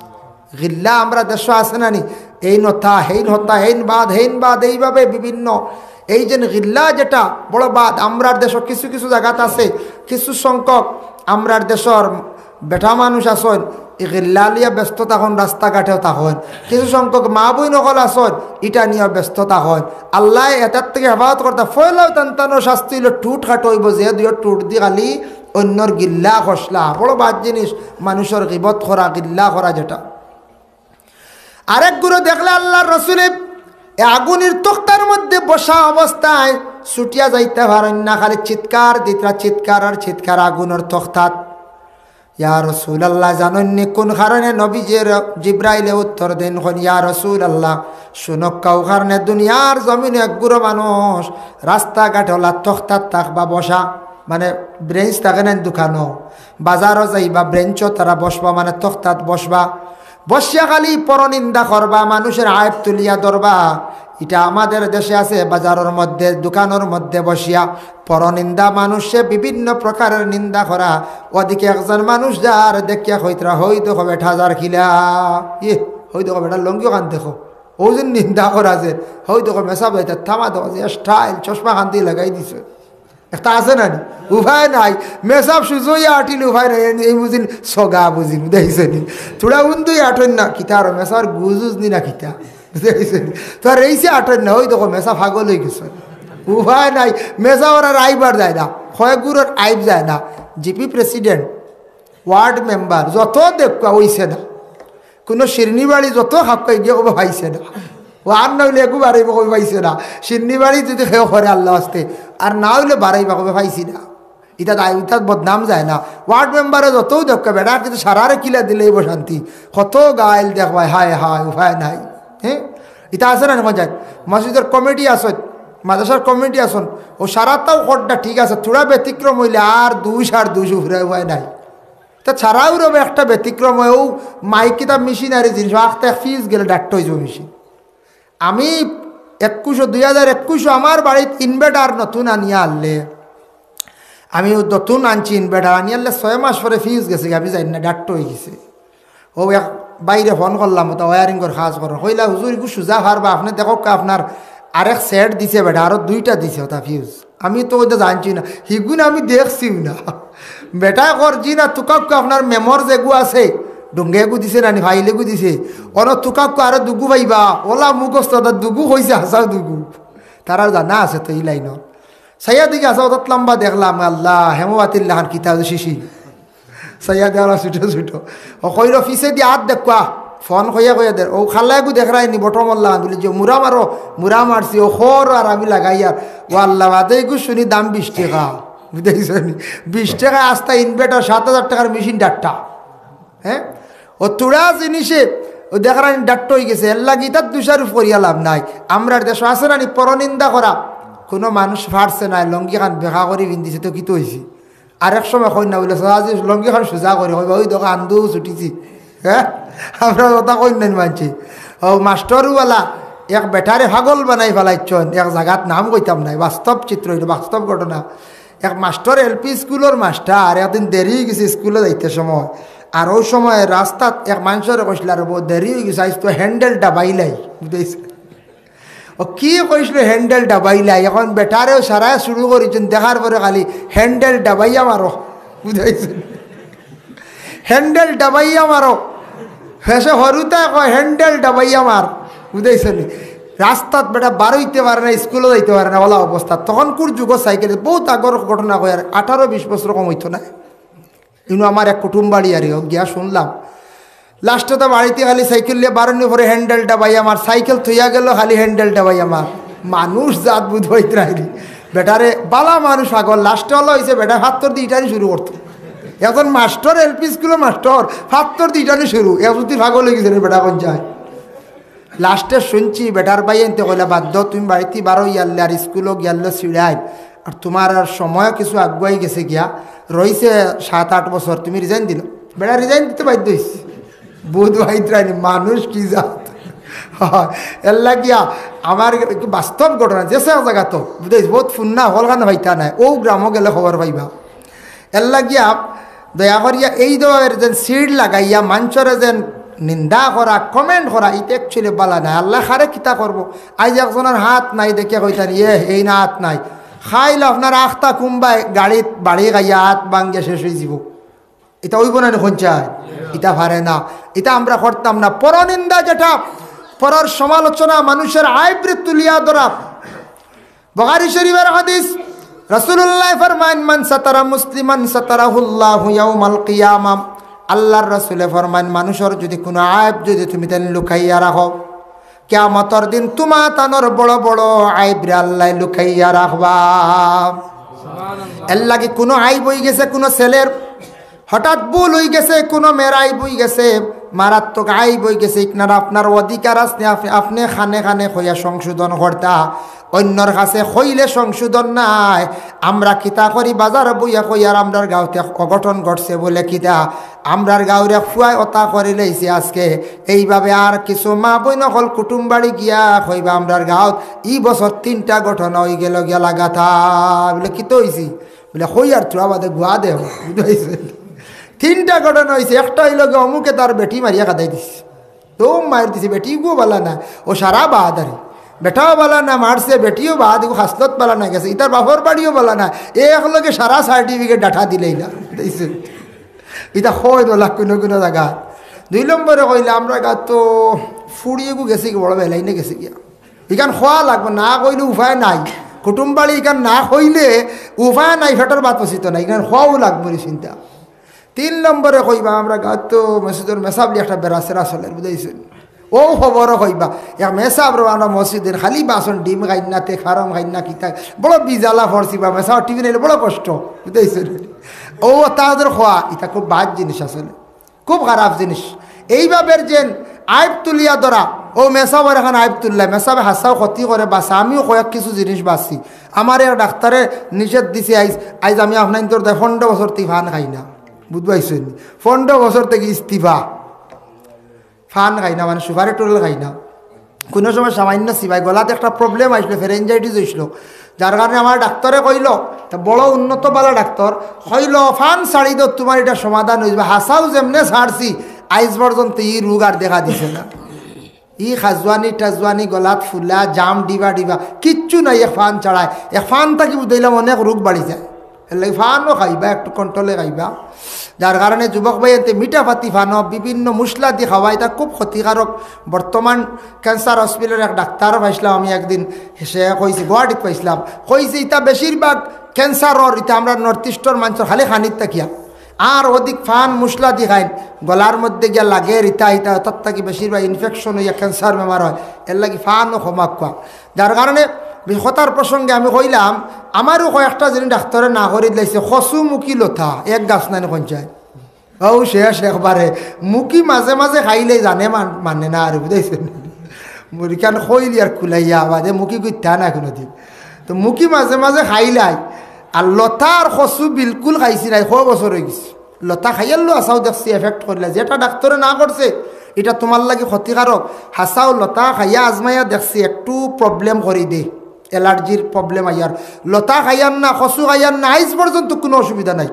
গিল্লা আমরার দেশো আছে না নি? এইন অতা, হেইন হতা, হেইন বাদ, হেইন বাদ, এইভাবে বিভিন্ন। এই যে গিল্লা যেটা বড় বাদ, আমরার দেশো কিছু কিছু জাগাত আছে, কিছু সংখ্যক আমরার দেশর বেটা মানুষ আছইন, ই গিল্লা লইয়া ব্যস্ত থাকইন, রাস্তাঘাটেও থাকইন। কিছু সংখ্যক মা বইন অকল আছইন, ইটা নিয়া ব্যস্ত থাকইন। আল্লায় এটার থাকি হেফাজত করতা, পয়লাউ তান তানর শাস্তি অইলো টুট কাটা অইবো, যে দুইও টুট দি খালি অইন্যর গিল্লা খসলা। বড় বাদ জিনিস, মানুষর গিবত করা, গিল্লা করা যেটা। আরেক গুরু দেখলা আল্লার রসুলে এ আগুনির তক্তার মধ্যে বসা অবস্থায় ছুটিয়া যাইতা পারইন না, খালি চিৎকার দিতরা, চিৎকার আর চিৎকার আগুনর তক্তাত। ইয়া রাসূলুল্লাহ, জানইন নি কুন কারণে? নবীজিরে জিব্রাইলে উত্তর দেইন, কইন, ইয়া রাসূলুল্লাহ, শুনউক্কা, অউ কারণে দুনিয়ার জমিনো এক গুরু মানুষ রাস্তাঘাট অলা তক্তাত থাকবা বসা, মানে বেঞ্চ থাকে না দোকানো, বাজারো যাইবা, বেঞ্চো তারা বসবা, মানে তক্তাত বসবা। বসিয়া খালি পরনিন্দা করবা, মানুষর আইব তুলিয়া ধরবা। ইটা আমাদের দেশে আছে, বাজারর মধ্যে, দোকানর মধ্যে বসিয়া পরনিন্দা, মানুষে বিভিন্ন প্রকারর নিন্দা করা। ওদিকে একজন মানুষ যার, দেখিয়া কইতরা, "হউ দেখো বেটা যার কিলা, ইয়ে, হউ দেখো বেটার লুঙ্গিখান দেখো, অউ যে নিন্দা করা যে, হউ দেখো মেসাব যাইতা, থামা দেখো যে স্টাইল, চশমাখান দি লাগাই দিছে।" একটা আছে না নি? উপায় নাই। মেসাব সুজইয়া আটিল, উপায় নাই। এই, এই বুঝিন সগা বুঝিন, দেখছইন নি? থুড়া উন্দুই আটইন না, কিতা আর মেসাবর গুজুজ নি না কিতা? দেখছইন নি? তো আর এইসে আটইন না, অউ দেখো মেসাব পাগল অইগেছে। উপায় নাই, মেসাবর আর আইবার যায় না, কয়েক গুরুর আইব যায় না। জিপি প্রেসিডেন্ট, ওয়ার্ড মেম্বার, যত দেখউক্কা অইছে না। কুনু শিরনি বাড়ি যত খাউক্কা গিয়া কইবা পাইছে না। ও আর না অইলে এগু বাড়াইবো কইবা পাইছে না। শিরনি বাড়ি যদি কেউ করে আল্লার ওয়াস্তে, আর না অইলে বাড়াইবা কইবা পাইছি না। ইটা দায়, ইটা বদনাম যায় না। ওয়ার্ড মেম্বারে যতউ দেখউক্কা বেটা, কিন্তু সারারে কিলা দিলে অইবো শান্তি। কত গাইল দেখবায়, হায় হায়, উপায় নাই। হ্যাঁ, ইটা আছে না নি? মসজিদর কমিটি আছইন, মাদ্রাসার কমিটি আছইন, অউ সারাতাউ খরটা ঠিক আছে, থুড়া ব্যতিক্রম অইলে আর দুষ আর দুষ, উফরে উপায় নাই। তা ছাড়াও রবে একটা ব্যতিক্রম অয়, অউ মাইক কিতা মেশিনারি জিনিস, আখতা ফিউজ গেলে ডাট্টা অইযিবো মেশিন। আমি একুশো, দুই হাজার একুশো আমার বাড়িত ইনভার্টার নতুন আনিয়া আনলে, আমি অউ নতুন আনছি ইনভার্টার, আনিয়া আনলে ছয় মাস পরে ফিউজ গেছে, আমি জানি না, ডাট্টা অইগেছে। অউ এক ভাইরে ফোন করলাম, অতা ওয়ারিংর কাজ করইন, কইলা, "হুজুর, ইগু সুজা পারবা, আপনে দেখউক্কা, আপনার আরেক সেট দিছে বেটা, আরো দুইটা দিছে অতা ফিউজ।" আমি তো অতা জানছি না, হিগুন আমি দেখছিউ না। বেটায় কর, "জি না, তুকাউক্কা আপনার মেমর যেগু আছে, ডুঙ্গা এগু দিছে না নি, ফাইল এগু দিছে, অনো তুকাউক্কা আরো দুগু পাইবা।" অলা মুখস্থ, অতা দুগু কইছে, হাছাউ দুগু। তারার জানা আছে তো ই লাইনো। চাইয়া দেখি আছে, অতাত লাম্বা দেখলাম, আল্লাহ, হেমোবাতির লাখান কিতা যে শিশি। চাইয়া দেখলাম ছোট ছোট। অউ কইলো, "পিছেদি আত দেখউক্কা।" ফোন কইয়া কইয়া দের। অউ কালা এগু দেখরায় নি, বটমর লাখান, বুলে যে, "মুড়া মারো।" মুড়া মারছি, অউ খর আর আমি লাগাইয়ার। ও আল্লাহ, বাদে এগু শুনি দাম বিশ টেকা। বুঝাইছো নি? বিশ টেকায় আস্তা ইনভার্টার, সাত হাজার টেকার মেশিন ডাট্টা। হ্যাঁ? অউ থুড়া জিনিসে অউ দেখরায় নি ডাট্টা অইগেছে, এরলাগি ইতার দুষারোপ করিয়া লাভ নাই। আমরার দেশো আছে না নি, পরনিন্দা করা? কুনু মানুষ পারছে না, লুঙ্গিখান বেকা করি পিন্দিছে, তো কিতা অইছে? আরেক সময় কইন না বুলে, "সারা যে লুঙ্গিখান সুজা করি", কইবা, "অউ দেখো আন্দু ছুটিছি।" হ্যাঁ, আমরার কথা কইন না নি মানষে। অউ মাস্টরওয়ালা এক বেটারে পাগল বানাই ফালাইছইন, এক জাগাত নাম কইতাম নায়, বাস্তব চিত্র, ইটা বাস্তব ঘটনা। এক মাস্টর, এলপি স্কুলর মাস্টর, একদিন দেরি অইগেছে স্কুলো যাইতে সময়। আর অউ সময় রাস্তাত এক মানষরে কইছলা, "রে বা, দেরি অইগেছে, আইজ তো হ্যান্ডেল ডাবাইলাই।" বুঝাইছে? অউ কি কইছলা, "হ্যান্ডেল ডাবাইলাই।" অখন বেটারেও সারায় শুরু করিছইন, দেখার পরে খালি, "হ্যান্ডেল ডাবাইয়া মারো।" বুঝাইছো নি? "হ্যান্ডেল ডাবাইয়া মারো।" হেষে হুরুতায় কয়, "হ্যান্ডেল ডাবাইয়া মার।" বুঝাইছো নি? রাস্তাত বেটা বারইতে পারে না, স্কুলো যাইতে পারে না, অলা অবস্থা। তখনকুর যুগো সাইকেল, বউত আগর ঘটনা কইয়ার, আঠারো বিশ বছর কম অইতো নায়। ইনো আমার এক কুটুম বাড়ি, আর গিয়া শুনলাম, লাস্টে তো বাড়িত খালি সাইকেল লইয়া বারনির পরে হ্যান্ডেল ডাবাইয়া মার, সাইকেল থইয়া গেলো, খালি হ্যান্ডেল ডাবাইয়া মার। মানুষ জাত বুঝ অইতো নায় রে। বেটারে বালা মানুষ পাগল, লাস্টে অলা অইছে বেটা ফাত্তর দি ইটানি শুরু করতো। একজন মাস্টর, এলপি স্কুলর মাস্টর, ফাত্তর দি ইটানি শুরু। এ যুদি পাগল অইগেছে রে বেটা, কইন যায়। লাস্টে শুনছি বেটার ভাইয়াইন্তে কইলা, "বাদ দেও, তুমি বাড়িত বারইয়ারলে আর স্কুলো গিয়ারলে ছিড়াইন, আর তুমার আর সময় কিছু আগুয়াই গেছে গিয়া, রইছে সাত আট বছর, তুমি রিজাইন দিলাও।" বেটা রিজাইন দিতে বাধ্য অইছে। বুঝ অইতো নায় নি, মানুষ কি জাত। এরলাগিয়া আমার একটু বাস্তব ঘটনা, যেছে এক জাগাত, বুঝাইছি, বউত ফুন্না, হকলখান পাইতা নায়, অউ গ্রামো গেলে খবর পাইবা। এরলাগিয়া দয়া করিয়া এই ধরনর যেন সিড লাগাইয়া মানষরে যেন নিন্দা করা, comment করা, ইতা actually বালা নায়। আল্লায় কারে কিতা করবো? আইজ একজনর আত নাই দেখিয়া কইতা নি, "এ, এইন আত নাই।" কাইল আপনার আখতা কুনবায় গাড়িত বাড়ি খাইয়া আত ভাঙ্গিয়া শেষ অইযিবো। ইতা অইবো না নি কইন চাই? ইতা পারে না। ইতা আমরা করতাম না। পরনিন্দা যেটা, পরর সমালোচনা, মানুষর আইবরে তুলিয়া ধরা। বুখারী শরীফর হাদিস, রাসূলুল্লায় ফরমাইন, "মান সাতারা মুসলিমান সাতারাহুল্লাহু ইয়াউমাল কিয়ামা।" আল্লার রাসূলে ফরমাইন, মানুষর যুদি কুনু আইব যুদি তুমি তাইন লুকাইয়া রাখো, কিয়ামতর দিন তুমা তানর বড় বড় আইবরে আল্লায় লুকাইয়া রাখবা। এরলাগি কুনু আইব অইগেছে কুনু ছেলের, হঠাৎ ভুল অইগেছে, কুনু মেয়ের আইব অইগেছে, মারাত্মক আইব অইগেছে, ইখানর আপনার অধিকার আছে নি, আপনে, আপনে কানে কানে কইয়া সংশোধন করতা। অইন্যর কাছে কইলে সংশোধন নায়। আমরা কিতা করি, বাজারো বইয়া কই, "আর আমরার গাঁওত এক অঘটন ঘটছে বুলে কিতা, আমরার গাঁওর এক ফুয়ায় অতা করিলাইছে আজকে।" এইভাবে আর কিছু মা-বইন অকল কুটুম বাড়ি গিয়া কইবা, "আমরার গাঁওত ই বছর তিনটা ঘটনা অইগেলো গিয়া লাগাতার।" বুলে, "কিতা অইছে?" বুলে, "কই আর থুড়া বাদে গুয়া দেও।" বুঝাইছে? তিনটা ঘটনা অইছে, একটা অইলো গি অমুকে তার বেটি মারিয়া কাদাই দিছে, দৌড় মারি দিছে, বেটিগু বালা না, ও সারা বাহাদারি, বেটাও বালা না, মারছে, বেটিও বাদ, এগু খাসলত বালা না গেছে, ইতার বাপর বাড়িও বালা না, এ একলগে সারা certificate ডাটা দিলাইলা। বুঝাইছে? ইতা কইন অলা কুনু কুনু জাগাত। দুই নম্বরে কইলা, আমরার গাঁওত তো ফুড়ি এগু গেছে গি, বড় বেলাইনে গেছে গিয়া। ইখান কওয়া লাগবো, না কইলে উপায় নাই। কুটুম বাড়ি ইখান না কইলে উপায় নাই, পেটর ভাত পচিতো নায়, ইখান কওয়াউ লাগবো নি চিন্তা। তিন নম্বরে কইবা, আমরার গাঁওত তো মসজিদর মেসাবলি একটা বেড়া-ছেড়া চলের, বুঝাইছইন? অউ খবরও কইবা, এক মেসাবরে আমরার মসজিদর খালি বাসন, ডিম খাইন না, তে ফার্ম খাইন না, কিতা, বড় বিজালা পড়ছি বা মেসাবর টিফিন আইলে বড় কষ্ট, বুঝাইছইন? অউ তাদের কওয়া, ইতা খুব বাদ জিনিস আসলে। খুব খারাপ জিনিস। এইভাবে যেন আইব তুলিয়া ধরা, অউ মেসাবর এখান আইব তুললা, মেসাবে হাছাউ ক্ষতি করে বাঁচা, আমিও কয়েক কিছু জিনিস বাঁচছি। আমারে এক ডাক্তারে নিষেধ দিছে, আইজ, আইজ আমি আপনাইনতর দায় পনরো বছর থাকি পান খাই না, বুঝবাইছইন নি? পনরো বছর থাকি ইস্তিফা, পান খাই না, মানে সুপারি টুরেল খাই না। কুনু সময় সামান্য চিবাই, গলাত একটা problem আইছলো, pharyngitis অইছলো, যার কারণে আমার ডাক্তারে কইলো, তা বড় উন্নত বালা ডাক্তার, কইলো, "পান ছাড়ি দেও, তুমার ইটা সমাধান অইযিবো।" হাছাউ যেমনে ছাড়ছি, আইজ পর্যন্ত ই রোগ আর দেখা দিছে না। ই খাজুয়ানি টাজুয়ানি, গলাত ফুলা, জাম ডিবা ডিবা, কিচ্ছু নাই। এক পান ছাড়ায়, এক পান থাকি বুঝাইলাম অনেক রোগ বাড়ি যায়। এরলাগি পানও খাইবা, একটু control-এ খাইবা। যার কারণে যুবক ভাইয়াইন্তে মিঠা পাতি পানও বিভিন্ন মশলা দি খাওয়া, ইটা খুব ক্ষতিকারক। বর্তমান cancer hospital-র এক ডাক্তার পাইছলাম আমি একদিন, সে কইছে, গুয়াহাটিত পাইছলাম, কইছে ইটা বেশিরভাগ cancer-র, ইটা আমরার North East-র মানষর খালি খানিত থাকিয়া। আর অধিক পান মশলা দি খাইন, গলার মধ্যে গিয়া লাগের, ইতা ইতা, তার থাকি বেশিরভাগ infection অইয়া cancer বেমার অয়। এরলাগি পানও কমাউক্কা। যার কারণে বে-, কথার প্রসঙ্গে আমি কইলাম, আমারও কয়েকটা জিনিস ডাক্তারে না করি দিলাইছে, কচু মুখী লতা, এক গাছ নানি কইন চাই। অউ শেষ একবারে, মুখী মাঝে মাঝে খাইলে জানে মান-, মানে না আর, বুঝাইছইন নি? মুড়িখান কইলি আর কুলাইয়া, বাদে মুখী গুইতা না কুনুদিন। তো মুখী মাঝে মাঝে খাইলাই, আর লতা আর কচু বিলকুল খাইছি নায়, কয় বছর অইগেছে। লতা খাইয়ারলো হাছাউ দেখছি effect করিলা, যেটা ডাক্তারে না করছে, ইটা তুমার লাগি ক্ষতিকারক। হাছাউ লতা খাইয়া আজমাইয়া দেখছি, একটু problem করি দে, allergy-র problem আইয়ার। লতা খাইয়ার না, কচু খাইয়ার না, আইজ পর্যন্ত কুনু অসুবিধা নাই।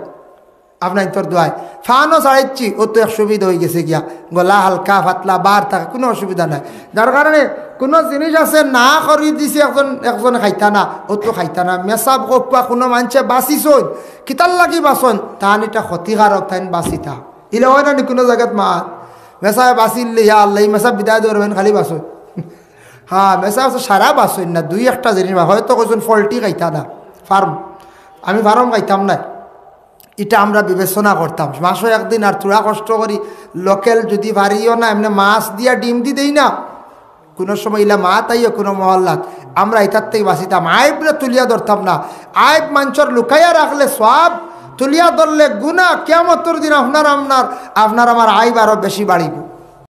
আপনাইনতর দোয়ায় পানও ছাড়াইছি, অউ তো এক সুবিধা অইগেছে গিয়া, গলা হালকা পাতলা বার থাকে, কুনু অসুবিধা নাই। যার কারণে কুনু জিনিস আছে না করি দিছে একজন, একজনে খাইতা না, অউ তো খাইতা না। মেসাব কউক্কা কুনু মানষে বাঁচিছইন, কিতার লাগি বাঁচছইন? তান ইটা ক্ষতিকারক, তাইন বাঁচিতা। ইলা অয় না নি কুনু জাগাত মা? মেসাবে বাঁচিলে, ইয়া আল্লাহ, ই মেসাব বিদায় দেওয়ার বেন খালি বাঁচছইন। হ্যাঁ, মেসাব আছে সারা বাঁচছইন না, দুই একটা জিনিস বা-, হয়তো কইছইন poultry খাইতা না, ফার্ম, আমি ফার্ম খাইতাম না। ইটা আমরা বিবেচনা করতাম। মাসো একদিন আর থুড়া কষ্ট করি, local যুদি পারিও না, এমনে মাছ দিয়া ডিম দি দেই না। কুনু সময় ইলা মাত আইও কুনু মহল্লাত, আমরা ইতার থাকি বাঁচিতাম। আইবরে তুলিয়া ধরতাম না। আইব মানষর লুকাইয়া রাখলে সওয়াব, তুলিয়া ধরলে গুনা। কিয়ামতর দিন আপনার, আপনার, আপনার আমার আইব আরো বেশি বাড়িবো।